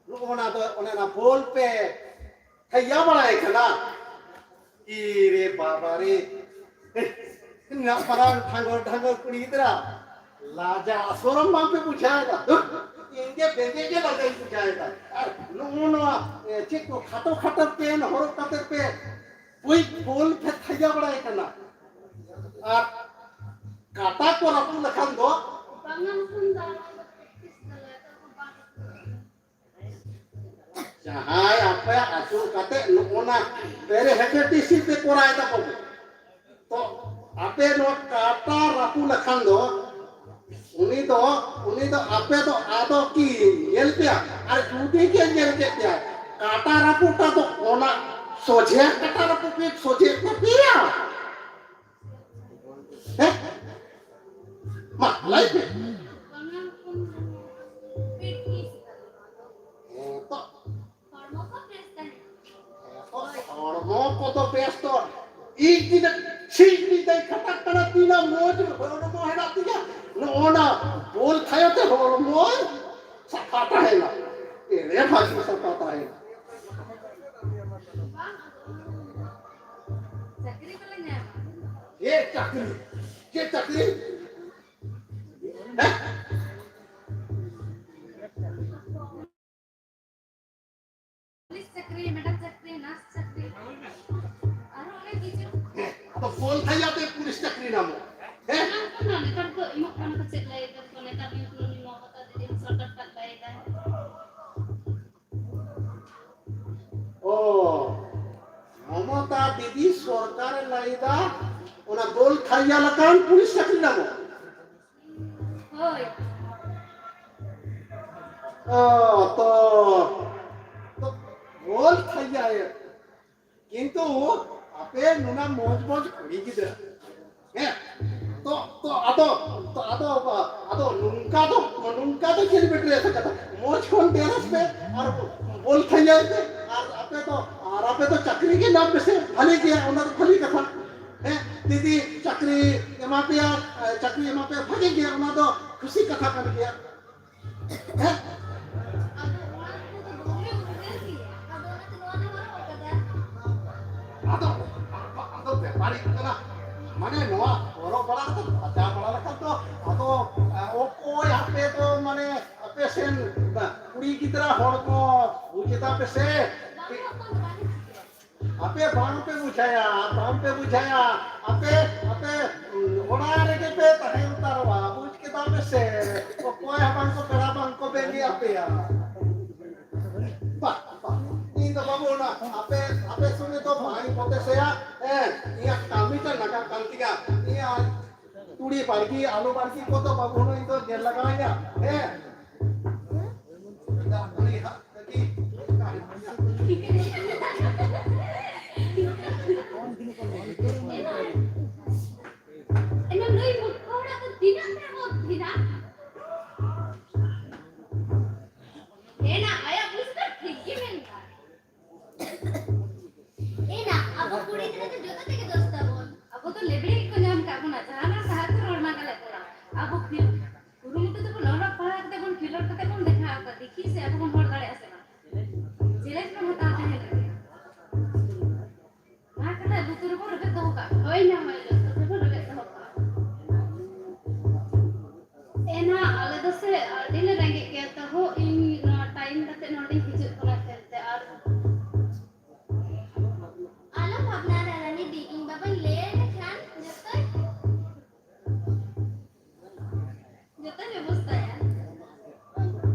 ᱱᱚᱜᱼᱚ ᱱᱟ ᱫᱚ ᱚᱱᱮ ᱚᱱᱟ ᱵᱚᱞ ᱯᱮ ᱛᱷᱟᱭᱟ ᱵᱟᱲᱟᱭ ᱠᱟᱱᱟ᱾ ᱤ ᱨᱮ ᱵᱟᱵᱟ ᱨᱮ, ᱱᱟᱯᱟᱨᱟ ᱰᱷᱟᱝᱜᱚᱨ ᱰᱷᱟᱝᱜᱚᱨ ᱠᱩᱲᱤ ᱜᱤᱫᱽᱨᱟᱹ, ᱞᱟᱡᱟ ᱥᱚᱨᱚᱢ ᱵᱟᱝ ᱯᱮ ᱵᱩᱡᱷᱟᱹᱣ ᱮᱫᱟ? ᱫᱩᱨ, ᱤᱧ ᱜᱮ ᱵᱮᱸᱜᱮᱫ ᱜᱮ ᱞᱟᱡᱟᱧ ᱵᱩᱡᱷᱟᱹᱣ ᱮᱫᱟ᱾ ᱟᱨ ᱱᱚᱜᱼᱚ ᱱᱚᱣᱟ, ᱮ, ᱪᱮᱫ ᱠᱚ ᱠᱷᱟᱴᱚ ᱠᱷᱟᱴᱚ ᱯᱮᱱ ᱦᱚᱨᱚᱜ ᱠᱟᱛᱮ ᱯᱮ ᱵᱚᱞ ᱯᱮ ᱛᱷᱟᱭᱟ ᱵᱟᱲᱟᱭ ᱠᱟᱱᱟ᱾ ᱟᱨ ᱠᱟᱴᱟ ᱠᱚ ᱨᱟᱹᱯᱩᱫ ᱞᱮᱠᱷᱟᱱ ᱫᱚ ᱵᱟᱝᱟ ᱦᱚᱯᱚᱱ ᱫᱚ ᱟᱞᱮ ᱫᱚ practice ᱫᱟᱞᱮ, ᱟᱫᱚ ᱵᱟᱝ ᱨᱟᱹᱯᱩᱫᱚᱜᱼᱟ᱾ ᱡᱟᱦᱟᱸᱭ ᱟᱯᱮ ᱟᱹᱪᱩᱨ ᱠᱟᱛᱮ ᱱᱚᱜᱼᱚ ᱱᱟ ᱯᱮᱨᱮ ᱦᱮᱯᱮᱴᱤᱥᱤ ᱯᱮ ᱠᱚᱨᱟᱣ ᱮᱫᱟ ᱵᱟᱹᱵᱩ, ᱛᱚ ᱟᱯᱮ ᱱᱚᱣᱟ ᱠᱟᱴᱟ ᱨᱟᱹᱯᱩᱫ ᱞᱮᱠᱷᱟᱱ ᱫᱚ ᱩᱱᱤ ᱫᱚ, ᱩᱱᱤ ᱫᱚ ᱟᱯᱮ ᱫᱚ ᱟᱫᱚ ᱠᱤ ᱧᱮᱞ ᱯᱮᱭᱟ? ᱟᱨ ᱡᱩᱫᱤ ᱜᱮ ᱧᱮᱞ ᱠᱮᱫ ᱯᱮᱭᱟ, ᱠᱟᱴᱟ ᱨᱟᱹᱯᱩᱫ ᱴᱟ ᱫᱚ ᱚᱱᱟ ᱥᱚᱡᱷᱮ ᱠᱟᱴᱟ ᱨᱟᱹᱯᱩᱫ ᱯᱮ ᱥᱚᱡᱷᱮ ᱛᱟᱯᱮᱭᱟ᱾ ᱦᱮᱸ? ᱢᱟ, ᱞᱟᱹᱭ ᱯᱮ᱾ ᱦᱮᱸ ᱛᱚ᱾ ᱦᱚᱲᱢᱚ ᱠᱚᱫᱚ ᱵᱮᱥ ᱛᱚ᱾ ᱤᱧ ᱛᱤᱱᱟᱹᱜ ᱥᱤᱧ ᱧᱤᱫᱟᱹᱧ ᱠᱷᱟᱴᱟᱜ ᱠᱟᱱᱟ, ᱛᱤᱱᱟᱹᱜ ᱢᱚᱡᱽ ᱦᱚᱲᱢᱚ ᱦᱮᱱᱟᱜ ᱛᱤᱧᱟ᱾ ᱱᱚᱜᱼᱚ ᱱᱟ ᱵᱚᱞ ᱛᱷᱟᱭᱚ ᱛᱮ ᱦᱚᱲᱢᱚ ᱥᱟᱯᱷᱟ ᱛᱟᱦᱮᱱᱟ᱾ ᱮᱲᱮ ᱵᱷᱟᱹᱜᱤ ᱥᱟᱯᱷᱟ ᱛᱟᱦᱮᱱᱟ᱾ ᱪᱟᱹᱠᱨᱤ ᱵᱟᱞᱮ ᱧᱟᱢᱟ᱾ ᱪᱮᱫ ᱪᱟᱹᱠᱨᱤ? ᱪᱮᱫ ᱪᱟᱹᱠᱨᱤ? ᱦᱮᱸ? ᱯᱩᱞᱤᱥ ᱪᱟᱹᱠᱨᱤ, ᱢᱮᱰᱟᱢ ᱪᱟᱹᱠᱨᱤ, ᱱᱟᱨᱥ ᱪᱟᱹᱠᱨᱤ, ᱟᱨᱦᱚᱸ ᱚᱱᱮᱠ ᱠᱤᱪᱷᱩ᱾ ᱦᱮᱸ, ᱟᱫᱚ ᱵᱚᱞ ᱛᱷᱟᱭᱟ ᱛᱮ ᱯᱩᱞᱤᱥ ᱪᱟᱹᱠᱨᱤ ᱧᱟᱢᱚᱜ᱾ ᱦᱮᱸ? ᱚᱱᱟ ᱠᱚ ᱱᱮᱛᱟᱨ ᱠᱚ ᱮᱢᱚᱜ ᱠᱟᱱᱟ ᱠᱚ, ᱪᱮᱫ ᱞᱟᱹᱭ ᱫᱟ ᱠᱚ, ᱱᱮᱛᱟᱨ ᱫᱤᱱ ᱠᱚ ᱱᱚᱣᱟ ᱠᱚ ᱫᱤᱱ ᱥᱚᱨᱠᱟᱨ ᱯᱟᱞᱴᱟᱣ ᱮᱫᱟ᱾ ᱚ, ᱢᱚᱢᱚᱛᱟ ᱫᱤᱫᱤ ᱥᱚᱨᱠᱟᱨᱮ ᱞᱟᱹᱭᱫᱟ, ᱚᱱᱟ ᱜᱳᱞ ᱛᱷᱟᱭᱟ ᱞᱮᱠᱟᱱ ᱯᱩᱞᱤᱥ ᱪᱟᱹᱠᱨᱤ ᱧᱟᱢᱚᱜ᱾ ᱦᱳᱭ᱾ ᱚ, ᱛᱚ, ᱛᱚ, ᱜᱳᱞ ᱛᱷᱟᱭᱟ ᱮ᱾ ᱠᱤᱱᱛᱩ ᱟᱯᱮ ᱱᱩᱱᱟ ᱢᱚᱡᱽ ᱢᱚᱡᱽ ᱠᱩᱲᱤ ᱜᱤᱫᱽᱨᱟᱹ, ᱦᱮᱸ, ᱛᱚ, ᱛᱚ, ᱟᱫᱚ, ᱛᱚ, ᱟᱫᱚ, ᱟᱫᱚ ᱱᱚᱝᱠᱟ ᱫᱚ, ᱱᱚᱝᱠᱟ ᱫᱚ ᱪᱮᱫ ᱯᱮ dress ᱟᱠᱟᱫᱟ? ᱢᱚᱡᱽ ᱠᱷᱚᱱ dress ᱯᱮ ᱟᱨ ᱵᱚᱞ ᱛᱷᱟᱭᱟ ᱯᱮ᱾ ᱟᱨ ᱟᱯᱮ ᱫᱚ, ᱟᱨ ᱟᱯᱮ ᱫᱚ ᱪᱟᱹᱠᱨᱤ ᱜᱮ ᱧᱟᱢ ᱯᱮᱥᱮ, ᱵᱷᱟᱞᱮ ᱜᱮᱭᱟ, ᱚᱱᱟ ᱫᱚ ᱵᱷᱟᱞᱮ ᱠᱟᱛᱷᱟ᱾ ᱦᱮᱸ, ᱫᱤᱫᱤ ᱪᱟᱹᱠᱨᱤ ᱮᱢᱟ ᱯᱮᱭᱟ, ᱪᱟᱹᱠᱨᱤ ᱮᱢᱟ ᱯᱮᱭᱟ, ᱵᱷᱟᱜᱮ ᱜᱮᱭᱟ, ᱚᱱᱟ ᱫᱚ ᱠᱷᱩᱥᱤ ᱠᱟᱛᱷᱟ ᱠᱟᱱ ᱜᱮᱭᱟ᱾ ᱦᱮᱸ? ᱟᱫᱚ ᱚᱱᱟ ᱠᱚᱫᱚ ᱫᱚᱢᱮ ᱩᱫᱽᱜᱟᱹᱨ ᱜᱮᱭᱟ, ᱟᱫᱚ ᱚᱱᱟᱛᱮ ᱱᱚᱣᱟ ᱫᱚ ᱵᱟᱹᱱᱩᱜ ᱟᱠᱟᱫᱟ᱾ ᱟᱫᱚ, ᱟᱫᱚ ᱵᱮᱯᱟᱨ ᱦᱩᱭᱩᱜ ᱠᱟᱱᱟ, ᱢᱟᱱᱮ ᱱᱚᱣᱟ ᱦᱚᱨᱚᱜ ᱵᱟᱲᱟ ᱠᱟᱛᱮ ᱵᱟᱡᱟᱣ ᱵᱟᱲᱟ ᱞᱮᱠᱷᱟᱱ ᱫᱚ, ᱟᱫᱚ, ᱮ, ᱚᱠᱚᱭ ᱟᱯᱮ ᱫᱚ ᱢᱟᱱᱮ ᱟᱯᱮ ᱥᱮᱱ, ᱮ, ᱠᱩᱲᱤ ᱜᱤᱫᱽᱨᱟᱹ ᱦᱚᱲ ᱠᱚ ᱵᱩᱡᱽ ᱮᱫᱟ ᱯᱮ ᱥᱮ? ᱵᱟᱝ, ᱵᱟᱝ, ᱵᱟᱝ, ᱵᱟᱝ᱾ ᱟᱯᱮ ᱵᱟᱝ ᱯᱮ ᱵᱩᱡᱷᱟᱹᱭᱟ, ᱵᱟᱝ ᱯᱮ ᱵᱩᱡᱷᱟᱹᱭᱟ᱾ ᱟᱯᱮ, ᱟᱯᱮ, ᱩᱸ, ᱚᱲᱟᱜ ᱨᱮᱜᱮ ᱯᱮ ᱛᱟᱦᱮᱸ ᱩᱛᱟᱹᱨᱚᱜᱼᱟ, ᱵᱩᱡᱽ ᱠᱮᱫᱟ ᱯᱮ ᱥᱮ? ᱚᱠᱚᱭ ᱦᱚᱸ ᱵᱟᱝ ᱠᱚ, ᱯᱮᱲᱟ ᱵᱟᱝ ᱠᱚ ᱵᱮᱸᱜᱮᱫ ᱟᱯᱮᱭᱟ᱾ ᱵᱟ, ᱵᱟ, ᱤᱧ ᱫᱚ ᱵᱟᱹᱵᱩ ᱚᱱᱟ ᱟᱯᱮ, ᱟᱯᱮ ᱥᱚᱸᱜᱮ ᱫᱚ ᱵᱟᱝ ᱠᱚᱛᱮ ᱥᱮᱭᱟ᱾ ᱦᱮᱸ, ᱤᱧᱟᱹᱜ ᱠᱟᱹᱢᱤ ᱴᱟᱜ ᱞᱟᱜᱟᱜ ᱠᱟᱱ ᱛᱤᱧᱟ᱾ ᱤᱧᱟᱹᱜ ᱛᱩᱲᱤ ᱵᱟᱲᱜᱤ, ᱟᱹᱞᱩ ᱵᱟᱲᱜᱤ ᱠᱚᱫᱚ ᱵᱟᱹᱵᱩ ᱦᱩᱱᱟᱹᱝ ᱤᱧ ᱫᱚ ᱧᱮᱞ ᱞᱟᱜᱟᱣᱤᱧᱟ᱾ ᱦᱮᱸ᱾ ᱫᱟᱜ ᱢᱟᱹᱲᱤ ᱦᱟᱸᱜ ᱠᱟᱹᱴᱤᱡ᱾ ᱮᱱᱟᱝ ᱱᱩᱭ ᱢᱩᱨᱠᱷᱚ ᱦᱚᱲᱟᱜ ᱫᱚ ᱛᱤᱱᱟᱹᱜ ᱯᱮ ᱵᱚᱫ ᱠᱮᱫᱟ? ᱮᱱᱟ, ᱟᱭᱟᱜ ᱵᱩᱡᱽ ᱫᱚ ᱴᱷᱤᱠ ᱜᱮ ᱢᱮᱱᱫᱟ᱾ ᱮᱱᱟ, ᱟᱵᱚ ᱠᱩᱲᱤ ᱜᱤᱫᱽᱨᱟᱹ ᱫᱚ ᱡᱚᱛᱚ ᱛᱮᱜᱮ ᱫᱳᱥ ᱛᱟᱵᱚᱱ᱾ ᱟᱵᱚ ᱫᱚ ᱞᱮᱵᱲᱮ ᱜᱮᱠᱚ ᱧᱟᱢ ᱠᱟᱜ ᱵᱚᱱᱟ, ᱡᱟᱦᱟᱱᱟᱜ ᱥᱟᱦᱟ ᱠᱚ ᱨᱚᱲ ᱢᱟ ᱜᱟᱞᱮ ᱠᱚᱲᱟ᱾ ᱟᱵᱚ ᱠᱷᱮᱞ, ᱠᱩᱨᱩᱢᱩᱴᱩ ᱛᱮᱵᱚᱱ ᱚᱞᱚᱜ ᱯᱟᱲᱦᱟᱣ ᱠᱟᱛᱮ ᱵᱚᱱ ᱠᱷᱮᱞᱳᱰ ᱠᱟᱛᱮ ᱵᱚᱱ ᱫᱮᱠᱷᱟᱣ ᱟᱠᱚᱣᱟ, ᱫᱮᱠᱷᱤ ᱥᱮ ᱟᱵᱚ ᱵᱚᱱ ᱦᱚᱲ ᱫᱟᱲᱮᱭᱟᱜᱼᱟ ᱥᱮ ᱵᱟᱝ᱾ ᱪᱮᱞᱮᱧᱡᱽ ᱵᱚᱱ ᱦᱟᱛᱟᱣ ᱛᱟᱦᱮᱸ ᱞᱮᱱ ᱜᱮᱭᱟ᱾ ᱚᱱᱟ ᱠᱟᱛᱷᱟ ᱞᱩᱛᱩᱨ ᱨᱮᱵᱚᱱ ᱨᱮᱵᱮᱫ ᱫᱚᱦᱚ ᱠᱟᱜᱼᱟ᱾ ᱦᱳᱭ ᱱᱟ, ᱦᱳᱭ, ᱞᱩᱛᱩᱨ ᱨᱮᱵᱚᱱ ᱨᱮᱵᱮᱫ ᱫᱚᱦᱚ ᱠᱟᱜᱼᱟ᱾ ᱮᱱᱟ, ᱟᱞᱮ ᱫᱚ ᱥᱮ ᱟᱹᱰᱤ ᱞᱮ ᱨᱮᱸᱜᱮᱡ ᱜᱮᱭᱟ, ᱛᱟᱦᱚ ᱤᱧ ᱱᱚᱣᱟ ᱴᱟᱭᱤᱢ ᱠᱟᱛᱮ ᱱᱚᱰᱮᱧ ᱦᱤᱡᱩᱜ ᱠᱟᱱᱟ ᱠᱷᱮᱞ ᱛᱮ᱾ ᱟᱨ ᱟᱞᱚᱢ ᱵᱷᱟᱵᱽᱱᱟ ᱨᱟᱱᱤ ᱫᱤ, ᱤᱧ ᱵᱟᱵᱟᱧ ᱞᱟᱹᱭ ᱟᱭ ᱠᱷᱟᱱ ᱡᱚᱛᱚᱭ, ᱡᱚᱛᱚᱭ ᱵᱮᱵᱚᱥᱛᱷᱟᱭᱟ᱾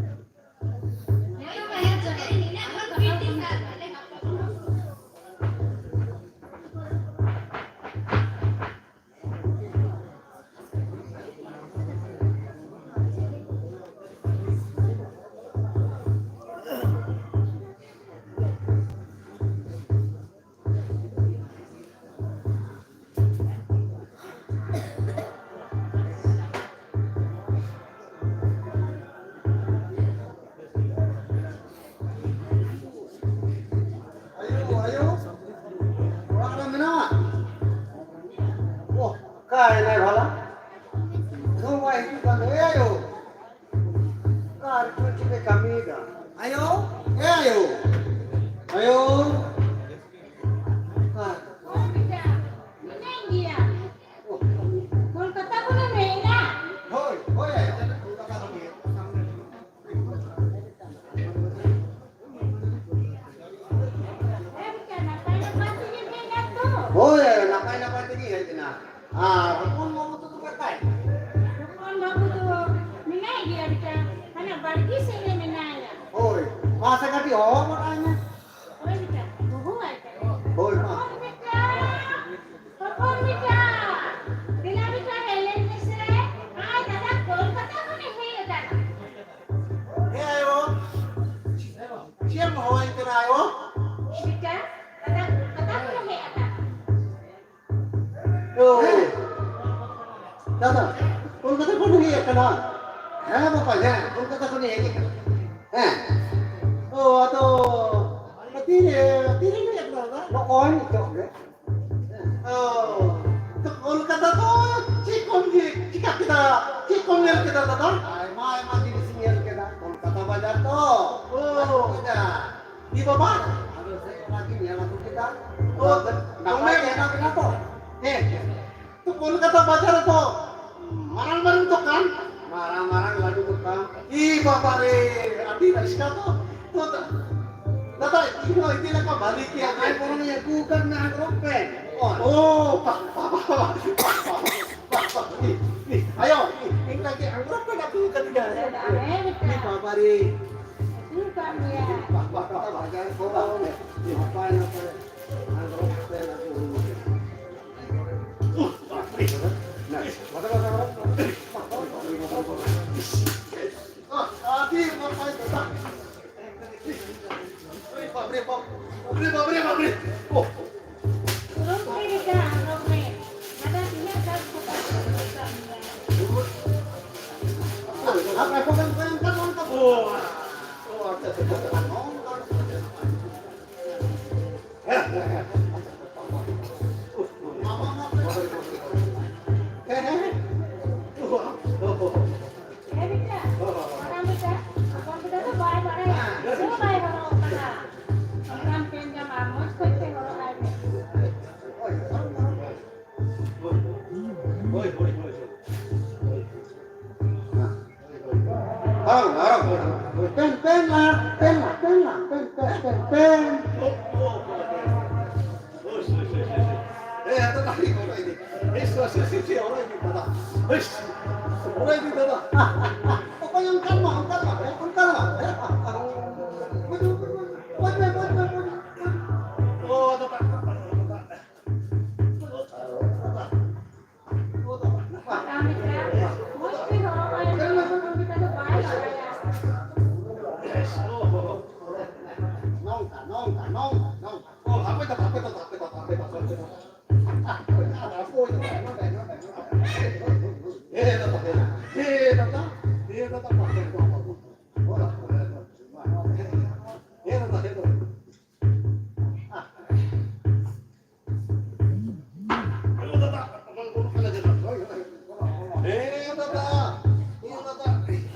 ᱦᱮᱸ ᱛᱚ ᱵᱷᱟᱭᱟ, ᱪᱚᱞᱚ᱾ ᱱᱤᱱᱟᱹᱜ ᱵᱚᱱ ᱯᱤᱴᱤ ᱥᱟᱨ ᱛᱟᱦᱞᱮ ᱜᱟᱯᱟ ᱵᱚᱱ ᱟᱭᱳ, ᱮ ᱟᱭᱳ, ᱟᱭᱳ᱾ ᱦᱮᱸ᱾ ᱢᱮᱱᱟᱭ ᱜᱮᱭᱟ᱾ ᱠᱳᱞᱠᱟᱛᱟ ᱠᱷᱚᱱᱮᱢ ᱦᱮᱡ ᱮᱱᱟ? ᱦᱳᱭ, ᱦᱳᱭ, ᱟᱭᱳ, ᱠᱳᱞᱠᱟᱛᱟ ᱠᱷᱚᱱ ᱜᱮ᱾ ᱦᱮᱸ, ᱵᱮᱴᱟ, ᱱᱟᱯᱟᱭ ᱱᱟᱯᱟᱭ ᱛᱮᱜᱮᱢ ᱦᱮᱡ ᱮᱱᱟ ᱛᱚ? ᱦᱳᱭ, ᱱᱟᱯᱟᱭ ᱱᱟᱯᱟᱭ ᱛᱮᱜᱮᱧ ᱦᱮᱡ ᱮᱱᱟ᱾ ᱟᱨ ᱦᱚᱯᱚᱱ ᱵᱟᱹᱵᱩ ᱫᱚ ᱚᱠᱟ ᱛᱟᱭ? ᱦᱚᱯᱚᱱ ᱵᱟᱹᱵᱩ ᱫᱚ ᱢᱮᱱᱟᱭ ᱜᱮᱭᱟ ᱵᱮᱴᱟ, ᱦᱟᱱᱟ ᱵᱟᱲᱜᱮ ᱥᱮᱫ ᱨᱮ ᱢᱮᱱᱟᱭᱟ᱾ ᱦᱳᱭ, ᱢᱟᱥᱮ ᱠᱟᱹᱴᱤᱡ ᱦᱚᱦᱚ ᱜᱚᱫ ᱟᱭ ᱢᱮ᱾ ᱦᱳᱭ ᱵᱮᱴᱟ, ᱦᱚᱦᱚ ᱟᱭ ᱠᱟᱹᱱᱟᱹᱧ᱾ ᱦᱳᱭ, ᱢᱟ᱾ ᱦᱚᱯᱚᱱ ᱵᱮᱴᱟ, ᱦᱚᱯᱚᱱ ᱵᱮᱴᱟ, ᱫᱮᱞᱟ ᱵᱮᱴᱟ, ᱦᱮᱡ ᱞᱮᱱ ᱢᱮᱥᱮ᱾ ᱟᱭ ᱫᱟᱫᱟ ᱠᱳᱞᱠᱟᱛᱟ ᱠᱷᱚᱱᱮ ᱦᱮᱡ ᱟᱠᱟᱱᱟ᱾ ᱦᱮᱸ ᱟᱭᱳ, ᱪᱮᱫ ᱮᱢ ᱦᱚᱦᱚᱣᱟᱹᱧ ᱠᱟᱱᱟ ᱟᱭᱳ? ᱵᱮᱴᱟ, ᱫᱟᱫᱟ ᱠᱳᱞᱠᱟᱛᱟ ᱠᱷᱚᱱᱮ ᱦᱮᱡ ᱟᱠᱟᱱᱟ᱾ ᱳ, ᱫᱟᱫᱟ, ᱠᱳᱞᱠᱟᱛᱟ ᱠᱷᱚᱱ ᱦᱮᱡ ᱟᱠᱟᱱᱟ? ᱦᱮᱸ ᱵᱟᱯᱟ, ᱦᱮᱸ, ᱠᱳᱞᱠᱟᱛᱟ ᱠᱷᱚᱱ ᱦᱮᱡ ᱟᱠᱟᱱᱟ᱾ ᱦᱮᱸ᱾ ᱳ, ᱟᱫᱚ ᱛᱤᱨᱮ, ᱛᱤᱨᱮ ᱦᱮᱡ ᱟᱠᱟᱱᱟ ᱫᱟᱫᱟ? ᱱᱚᱜᱼᱚᱭ ᱱᱤᱛᱚᱜ ᱜᱮ᱾ ᱳ, ᱛᱚ ᱠᱳᱞᱠᱟᱛᱟ ᱫᱚ ᱪᱮᱫ ᱠᱚᱢ ᱧᱮ-, ᱪᱤᱠᱟ ᱠᱮᱫᱟ? ᱪᱮᱫ ᱠᱚᱢ ᱧᱮᱞ ᱠᱮᱫᱟ ᱫᱟᱫᱟ? ᱟᱭᱢᱟ, ᱟᱭᱢᱟ ᱡᱤᱱᱤᱥ ᱤᱧ ᱧᱮᱞ ᱠᱮᱫᱟ᱾ ᱠᱳᱞᱠᱟᱛᱟ ᱵᱟᱡᱟᱨ ᱛᱚ᱾ ᱳ᱾ ᱵᱟᱡᱟᱨ᱾ ᱤ ᱵᱟᱵᱟ᱾ ᱟᱫᱚ ᱥᱮ ᱚᱱᱟ ᱜᱤᱧ ᱧᱮᱞ ᱟᱹᱜᱩ ᱠᱮᱫᱟ᱾ ᱳ, ᱱᱟᱯᱟᱭ ᱫᱚᱢᱮ ᱜᱮ ᱦᱮᱱᱟᱜ ᱵᱮᱱᱟ ᱛᱚ? ᱦᱮᱸ, ᱦᱮᱸ᱾ ᱛᱚ ᱠᱳᱞᱠᱟᱛᱟ ᱵᱟᱡᱟᱨ ᱨᱮᱫᱚ ᱢᱟᱨᱟᱝ ᱢᱟᱨᱟᱝ ᱫᱚᱠᱟᱱ᱾ ᱢᱟᱨᱟᱝ ᱢᱟᱨᱟᱝ ᱞᱟᱹᱰᱩ ᱫᱚᱠᱟᱱ᱾ ᱤ ᱵᱟᱵᱟ ᱨᱮ, ᱟᱹᱰᱤ ᱨᱟᱹᱥᱠᱟᱹ ᱫᱚ᱾ ᱛᱚ ᱫᱟ-, ᱫᱟᱫᱟ, ᱤᱧ ᱦᱚᱸ ᱤᱫᱤ ᱞᱮᱠᱟ ᱵᱷᱟᱹᱞᱤ ᱠᱮᱭᱟ᱾ ᱟᱭ ᱵᱚᱨᱚᱝ ᱟᱹᱜᱩ ᱠᱟᱜ ᱢᱮ ᱟᱝᱜᱽᱨᱚᱵ ᱯᱮᱱ᱾ ᱳ, ᱵᱟ-, ᱵᱟ-, ᱵᱟ-, ᱵᱟ-, ᱵᱟ-, ᱵᱟ-, ᱤ, ᱤ, ᱟᱭᱳ, ᱤ, ᱤᱧ ᱞᱟᱹᱜᱤᱫ ᱟᱝᱜᱽᱨᱚᱵ ᱯᱮᱱ ᱟᱹᱜᱩ ᱠᱟᱫᱤᱧᱟ᱾ ᱦᱮᱸ, ᱵᱮᱴᱟ᱾ ᱤ ᱵᱟᱵᱟ ᱨᱮ᱾ ᱟᱹᱜᱩ ᱠᱟᱜ ᱢᱮᱭᱟ᱾ ᱵᱟ-, ᱵᱟ-, ᱵᱟ-, ᱵᱟᱡᱟᱨ ᱠᱚ ᱱᱟᱯᱟᱭ ᱱᱟᱯᱟᱭ ᱟᱝᱜᱽᱨᱚᱵ ᱯᱮᱱ ᱟᱹᱜᱩ ᱦᱩᱭ ᱠᱟᱱᱟ᱾ ᱦᱮᱸ, ᱵᱮᱴᱟ, ᱢᱟᱨᱟᱝ ᱵᱮᱴᱟ, ᱦᱚᱯᱚᱱ ᱵᱮᱴᱟ ᱫᱚ ᱵᱟᱭ ᱟᱨ, ᱟᱨ, ᱯᱮᱱ, ᱯᱮᱱ ᱞᱟᱝ, ᱯᱮᱱ ᱞᱟᱝ, ᱯᱮᱱ ᱞᱟᱝ, ᱯᱮᱱ, ᱯᱮᱱ, ᱯᱮᱱ, ᱯᱮᱱ᱾ ᱮ, ᱟᱫᱚ ᱛᱟᱦᱞᱮ ᱚᱱᱟ ᱤᱫᱤ᱾ ᱮ, ᱥᱚ, ᱥᱚ, ᱥᱚ, ᱥᱚ, ᱚᱱᱟ ᱤᱫᱤ ᱫᱟᱫᱟ᱾ ᱮ, ᱚᱱᱟ ᱤᱫᱤ ᱫᱟᱫᱟ᱾ ᱚᱠᱚᱭ ᱚᱱᱠᱟᱱ ᱢᱟ, ᱚᱱᱠᱟᱱ ᱢᱟ, ᱚᱱᱠᱟᱱ ᱢᱟ᱾ ᱵᱩᱡᱽ ᱢᱮ, ᱵᱩᱡᱽ ᱢᱮ, ᱵᱩᱡᱽ ᱢᱮ᱾ ᱚ, ᱫᱟᱫᱟ, ᱫᱟᱫᱟ, ᱫᱟᱫᱟ᱾ ᱱᱚᱝᱠᱟ, ᱱᱚᱝᱠᱟ, ᱱᱚᱝᱠᱟ, ᱱᱚᱝᱠᱟ᱾ ᱚ, ᱦᱟᱯᱮ ᱛᱟᱠᱚ, ᱦᱟᱯᱮ ᱛᱟᱠᱚ, ᱦᱟᱯᱮ ᱛᱟᱠᱚ, ᱦᱟᱯᱮ ᱛᱟᱠᱚ, ᱦᱟᱯᱮ ᱛᱟᱠᱚ, ᱦᱟᱯᱮ ᱛᱟᱠᱚ᱾ ᱦᱟᱯᱮ ᱛᱟᱠᱚ, ᱦᱟᱯᱮ ᱛᱟᱠᱚ, ᱦᱟᱯᱮ ᱛᱟᱠᱚ, ᱦᱟᱯᱮ ᱛᱟᱠᱚ᱾ ᱱᱚᱰᱮ, ᱱᱚᱰᱮ, ᱱᱚᱰᱮ᱾ ᱦᱮ ᱫᱟᱫᱟ, ᱦᱮ ᱫᱟᱫᱟ, ᱦᱮ ᱫᱟᱫᱟ, ᱦᱮ ᱫᱟᱫᱟ, ᱦᱮ ᱫᱟᱫᱟ, ᱦᱮ ᱫᱟᱫᱟ᱾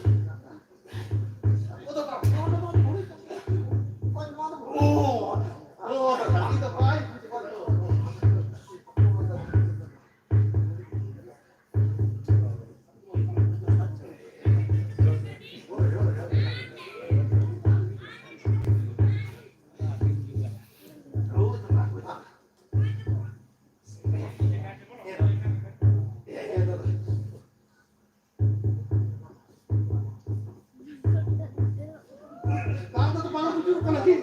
ᱵᱟᱝ ᱫᱚ ᱵᱟᱝ ᱵᱩᱡᱩᱜ ᱠᱟᱱᱟ ᱠᱤ?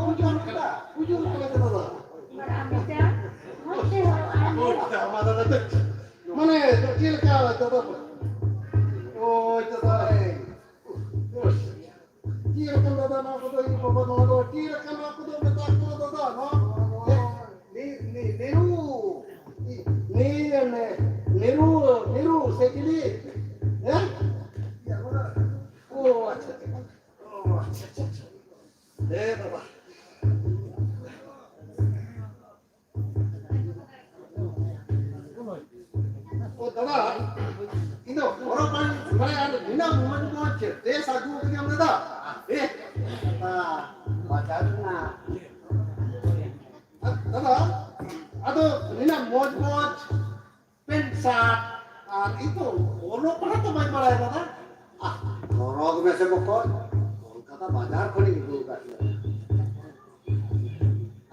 ᱵᱩᱡᱩᱜ ᱠᱟᱱᱟ, ᱵᱩᱡᱩᱜ ᱠᱟᱱᱟ ᱪᱮᱫᱟᱜ ᱵᱟᱝ? ᱵᱟᱲᱟ ᱵᱤᱪᱟᱹᱨ, ᱢᱚᱡᱽ ᱛᱮ ᱦᱚᱨᱚᱜ ᱟᱭ ᱢᱮ᱾ ᱳᱭ, ᱢᱟ ᱫᱟᱫᱟ, ᱪᱮᱫ? ᱢᱟᱱᱮ, ᱪᱮᱫ ᱞᱮᱠᱟ ᱫᱟᱫᱟ? ᱳᱭ, ᱫᱟᱫᱟ, ᱳᱭ᱾ ᱪᱮᱫ ᱞᱮᱠᱟᱱ ᱫᱟᱫᱟ ᱱᱚᱣᱟ ᱠᱚᱫᱚ, ᱤᱧ ᱵᱟᱵᱟ ᱱᱚᱣᱟ ᱫᱚ ᱪᱮᱫ ᱞᱮᱠᱟᱱ ᱱᱚᱣᱟ ᱠᱚᱫᱚ ᱢᱮᱛᱟ ᱠᱚ ᱫᱟᱫᱟ? ᱱᱚᱣᱟ ᱱᱤ-, ᱱᱤ-, ᱱᱤᱨᱩ, ᱱᱤ-, ᱱᱤ-, ᱱᱤᱨᱩ, ᱱᱤᱨᱩ ᱥᱮ ᱪᱤᱞᱤ? ᱦᱮᱸ? ᱳ ᱟᱪᱪᱷᱟ, ᱟᱪᱪᱷᱟ᱾ ᱳ ᱟᱪᱪᱷᱟ, ᱟᱪᱪᱷᱟ, ᱟᱪᱪᱷᱟ᱾ ᱦᱮᱸ ᱵᱟᱵᱟ᱾ ᱳ ᱫᱟᱫᱟ, ᱤᱧ ᱫᱚ ᱦᱚᱨᱚᱜ ᱵᱟᱝ, ᱢᱟᱱᱮ ᱟᱨ ᱱᱤᱱᱟᱹᱜ ᱢᱚᱡᱽ ᱢᱚᱡᱽ dress ᱟᱹᱜᱩ ᱠᱟᱫᱟᱢ ᱫᱟᱫᱟ᱾ ᱮ, ᱵᱟᱡᱟᱨ ᱨᱮᱱᱟᱜ᱾ ᱫᱟᱫᱟ, ᱟᱫᱚ ᱱᱤᱱᱟᱹᱜ ᱢᱚᱡᱽ ᱢᱚᱡᱽ pant shirt ᱟᱨ ᱤᱧ ᱫᱚ ᱚᱞᱚᱜ ᱯᱟᱲᱦᱟᱜ ᱫᱚ ᱵᱟᱹᱧ ᱵᱟᱲᱟᱭᱟ ᱫᱟᱫᱟ᱾ ᱟᱦ, ᱦᱚᱨᱚᱜ ᱢᱮᱥᱮ ᱵᱚᱠᱚᱧ, ᱠᱳᱞᱠᱟᱛᱟ ᱵᱟᱡᱟᱨ ᱠᱷᱚᱱᱤᱧ ᱟᱹᱜᱩ ᱟᱠᱟᱫ ᱢᱮᱭᱟ᱾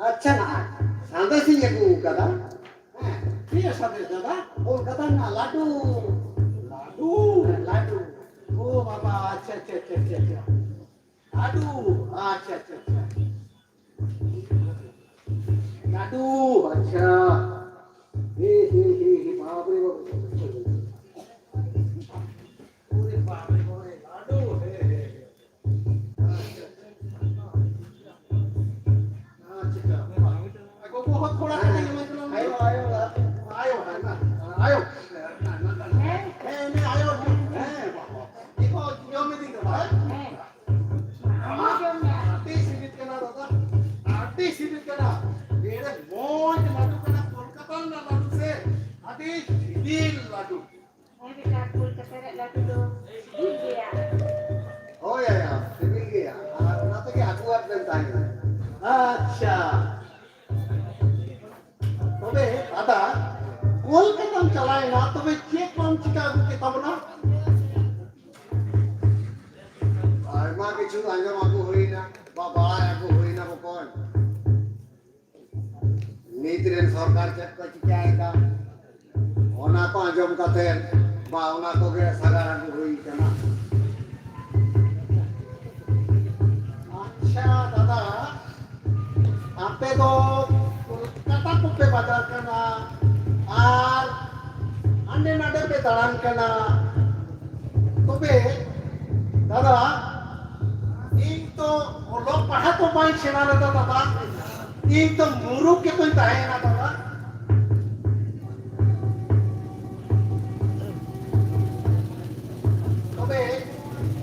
ᱟᱪᱪᱷᱟ, ᱱᱚᱜᱼᱚᱭ ᱥᱟᱸᱫᱮᱥᱤᱧ ᱟᱹᱜᱩ ᱟᱠᱟᱫᱟ᱾ ᱦᱮᱸ, ᱪᱮᱫ ᱥᱟᱸᱫᱮᱥ ᱫᱟᱫᱟ? ᱠᱳᱞᱠᱟᱛᱟ ᱨᱮᱱᱟᱜ ᱞᱟᱹᱰᱩ᱾ ᱞᱟᱹᱰᱩ? ᱦᱮᱸ, ᱞᱟᱹᱰᱩ᱾ ᱳ ᱵᱟᱵᱟ, ᱟᱪᱪᱷᱟ, ᱟᱪᱪᱷᱟ, ᱟᱪᱪᱷᱟ, ᱟᱪᱪᱷᱟ, ᱟᱪᱪᱷᱟ᱾ ᱞᱟᱹᱰᱩ, ᱟᱪᱪᱷᱟ, ᱟᱪᱪᱷᱟ, ᱟᱪᱪᱷᱟ᱾ ᱞᱟᱹᱰᱩ, ᱟᱪᱪᱷᱟ᱾ ᱦᱮ, ᱦᱮ, ᱦᱮ, ᱦᱮ, ᱵᱟᱯ ᱨᱮ ᱵᱟᱯ᱾ ᱳᱨᱮ ᱵᱟᱯ ᱨᱮ ᱵᱟᱯ ᱨᱮ, ᱞᱟᱹᱰᱩ, ᱦᱮ, ᱦᱮ, ᱦᱮ᱾ ᱟᱪᱪᱷᱟ, ᱟᱪᱪᱷᱟ᱾ ᱜᱚᱜᱚ ᱦᱚᱸ ᱛᱷᱚᱲᱟ ᱠᱟᱹᱴᱤᱡ ᱮᱢᱟᱭ ᱛᱟᱞᱟᱝ ᱢᱮ᱾ ᱟᱭᱳ, ᱟᱭᱳ, ᱟᱭᱳ, ᱦᱮᱸ, ᱟᱭᱳ᱾ ᱦᱮᱸ, ᱦᱮᱸ, ᱟᱭᱳ, ᱦᱮᱸ, ᱵᱟᱵᱟ᱾ ᱤᱧ ᱦᱚᱸ ᱡᱚᱢ ᱤᱫᱤᱧ ᱛᱟᱢᱟ, ᱦᱮᱸ? ᱦᱮᱸ᱾ ᱟᱹᱰᱤ ᱥᱤᱵᱤᱞ ᱠᱟᱱᱟ ᱫᱟᱫᱟ, ᱟᱹᱰᱤ ᱥᱤᱵᱤᱞ ᱠᱟᱱᱟ᱾ ᱮᱲᱮ ᱢᱚᱡᱽ ᱞᱟᱹᱰᱩ ᱠᱟᱱᱟ, ᱠᱳᱞᱠᱟᱛᱟ ᱨᱮᱱᱟᱜ ᱞᱟᱹᱰᱩ ᱥᱮ, ᱟᱹᱰᱤ ᱥᱤᱵᱤᱞ ᱞᱟᱹᱰᱩ᱾ ᱦᱮᱸ ᱵᱮᱴᱟ, ᱠᱳᱞᱠᱟᱛᱟ ᱨᱮᱭᱟᱜ ᱞᱟᱹᱰᱩ ᱫᱚ ᱥᱤᱵᱤᱞ ᱜᱮᱭᱟ᱾ ᱦᱳᱭ ᱟᱭᱟ, ᱥᱤᱵᱤᱞ ᱜᱮᱭᱟ᱾ ᱟᱨ ᱚᱱᱟ ᱛᱮᱜᱮ ᱟᱹᱜᱩᱣᱟᱫ ᱵᱮᱱ ᱛᱟᱦᱮᱸᱱᱟ᱾ ᱟᱪᱪᱷᱟ᱾ ᱛᱚᱵᱮ ᱫᱟᱫᱟ, ᱠᱳᱞᱠᱟᱛᱟᱢ ᱪᱟᱞᱟᱣᱮᱱᱟ, ᱛᱚᱵᱮ ᱪᱮᱫ ᱵᱟᱢ ᱪᱤᱠᱟ ᱟᱹᱜᱩ ᱠᱮᱫ ᱛᱟᱵᱚᱱᱟ? ᱟᱭᱢᱟ ᱠᱤᱪᱷᱩ ᱟᱸᱡᱚᱢ ᱟᱹᱜᱩ ᱦᱩᱭᱱᱟ, ᱵᱟ ᱵᱟᱲᱟᱭ ᱟᱹᱜᱩ ᱦᱩᱭᱱᱟ ᱵᱚᱠᱚᱧ᱾ ᱱᱤᱛ ᱨᱮᱱ ᱥᱚᱨᱠᱟᱨ ᱪᱮᱫ ᱠᱚ ᱪᱤᱠᱟᱹᱭᱮᱫᱟ, ᱚᱱᱟ ᱠᱚ ᱟᱸᱡᱚᱢ ᱠᱟᱛᱮ ᱵᱟ ᱚᱱᱟ ᱠᱚᱜᱮ ᱥᱟᱜᱟᱲ ᱟᱹᱜᱩ ᱦᱩᱭ ᱠᱟᱱᱟ᱾ ᱟᱪᱪᱷᱟ ᱫᱟᱫᱟ, ᱟᱯᱮ ᱫᱚ ᱠᱳᱞᱠᱟᱛᱟ ᱠᱚᱯᱮ ᱵᱟᱡᱟᱨ ᱠᱟᱱᱟ ᱟᱨ ᱦᱟᱸᱰᱮ ᱱᱟᱰᱮ ᱯᱮ ᱫᱟᱬᱟᱱ ᱠᱟᱱᱟ, ᱛᱚᱵᱮ ᱫᱟᱫᱟ, ᱤᱧ ᱛᱚ ᱚᱞᱚᱜ ᱯᱟᱲᱦᱟᱜ ᱫᱚ ᱵᱟᱹᱧ ᱥᱮᱬᱟ ᱞᱮᱫᱟ ᱫᱟᱫᱟ, ᱤᱧ ᱛᱚ ᱢᱩᱨᱩᱠ ᱜᱮᱛᱚᱧ ᱛᱟᱦᱮᱸᱭᱮᱱᱟ ᱫᱟᱫᱟ᱾ ᱛᱚᱵᱮ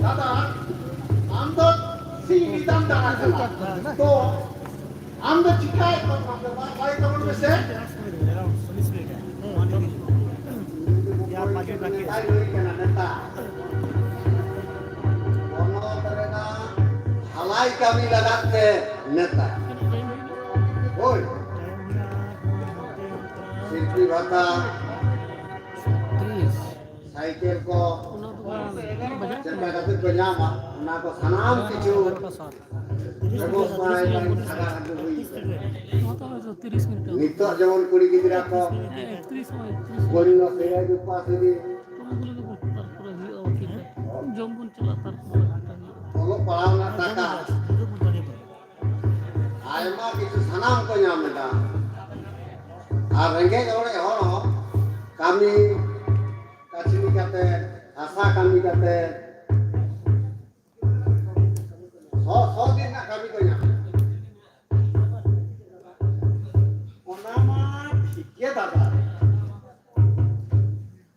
ᱫᱟᱫᱟ, ᱟᱢ ᱫᱚ ᱥᱤᱧ ᱧᱤᱫᱟᱹᱢ ᱫᱟᱬᱟ ᱠᱟᱱᱟ, ᱛᱚ ᱟᱢ ᱫᱚ ᱪᱤᱠᱟᱹᱭᱮᱫ ᱛᱟᱵᱚᱱᱟᱢ ᱫᱟᱫᱟ? ᱞᱟᱹᱭ ᱛᱟᱵᱚᱱ ᱢᱮᱥᱮ᱾ ᱱᱮᱛᱟᱭ ᱦᱩᱭ ᱠᱟᱱᱟ ᱱᱮᱛᱟ᱾ ᱯᱚᱱᱚᱛ ᱨᱮᱱᱟᱜ ᱵᱷᱟᱞᱟᱭ ᱠᱟᱹᱢᱤ ᱞᱟᱹᱜᱤᱫ ᱛᱮ ᱱᱮᱛᱟ᱾ ᱦᱳᱭ᱾ ᱥᱤᱞᱯᱤ ᱵᱷᱟᱛᱟ, ᱥᱟᱭᱠᱮᱞ ᱠᱚ, ᱪᱮ ᱠᱟᱛᱮ ᱠᱚ ᱧᱟᱢᱟ, ᱚᱱᱟ ᱠᱚ ᱥᱟᱱᱟᱢ ᱠᱤᱪᱷᱩ ᱵᱮᱵᱚᱥᱛᱷᱟ ᱮᱢ ᱥᱟᱜᱟᱲ ᱟᱹᱜᱩ ᱦᱩᱭ ᱠᱟᱱᱟ᱾ ᱱᱤᱛᱚᱜ ᱡᱮᱢᱚᱱ ᱠᱩᱲᱤ ᱜᱤᱫᱽᱨᱟᱹ ᱠᱚ ᱵᱚᱱᱱᱚ ᱥᱮᱨᱮᱧ ᱩᱯᱟᱥ ᱤᱫᱤ ᱡᱚᱢ ᱵᱚᱱ ᱪᱟᱞᱟᱜ, ᱛᱟᱨᱯᱚᱨᱮ ᱚᱞᱚᱜ ᱯᱟᱲᱦᱟᱣ ᱨᱮᱱᱟᱜ ᱴᱟᱠᱟ ᱟᱭᱢᱟ ᱠᱤᱪᱷᱩ ᱥᱟᱱᱟᱢ ᱠᱚ ᱧᱟᱢ ᱮᱫᱟ᱾ ᱟᱨ ᱨᱮᱸᱜᱮᱡ ᱚᱨᱮᱡ ᱦᱚᱲ ᱦᱚᱸ ᱠᱟᱹᱢᱤ ᱠᱟᱹᱥᱱᱤ ᱠᱟᱛᱮ, ᱦᱟᱥᱟ ᱠᱟᱹᱢᱤ ᱠᱟᱛᱮ, ᱥᱚ ᱥᱚ ᱫᱤᱱ ᱨᱮᱱᱟᱜ ᱠᱟᱹᱢᱤ ᱠᱚ ᱧᱟᱢ ᱮᱫᱟ᱾ ᱚᱱᱟ ᱢᱟ ᱴᱷᱤᱠ ᱜᱮ ᱫᱟᱫᱟ᱾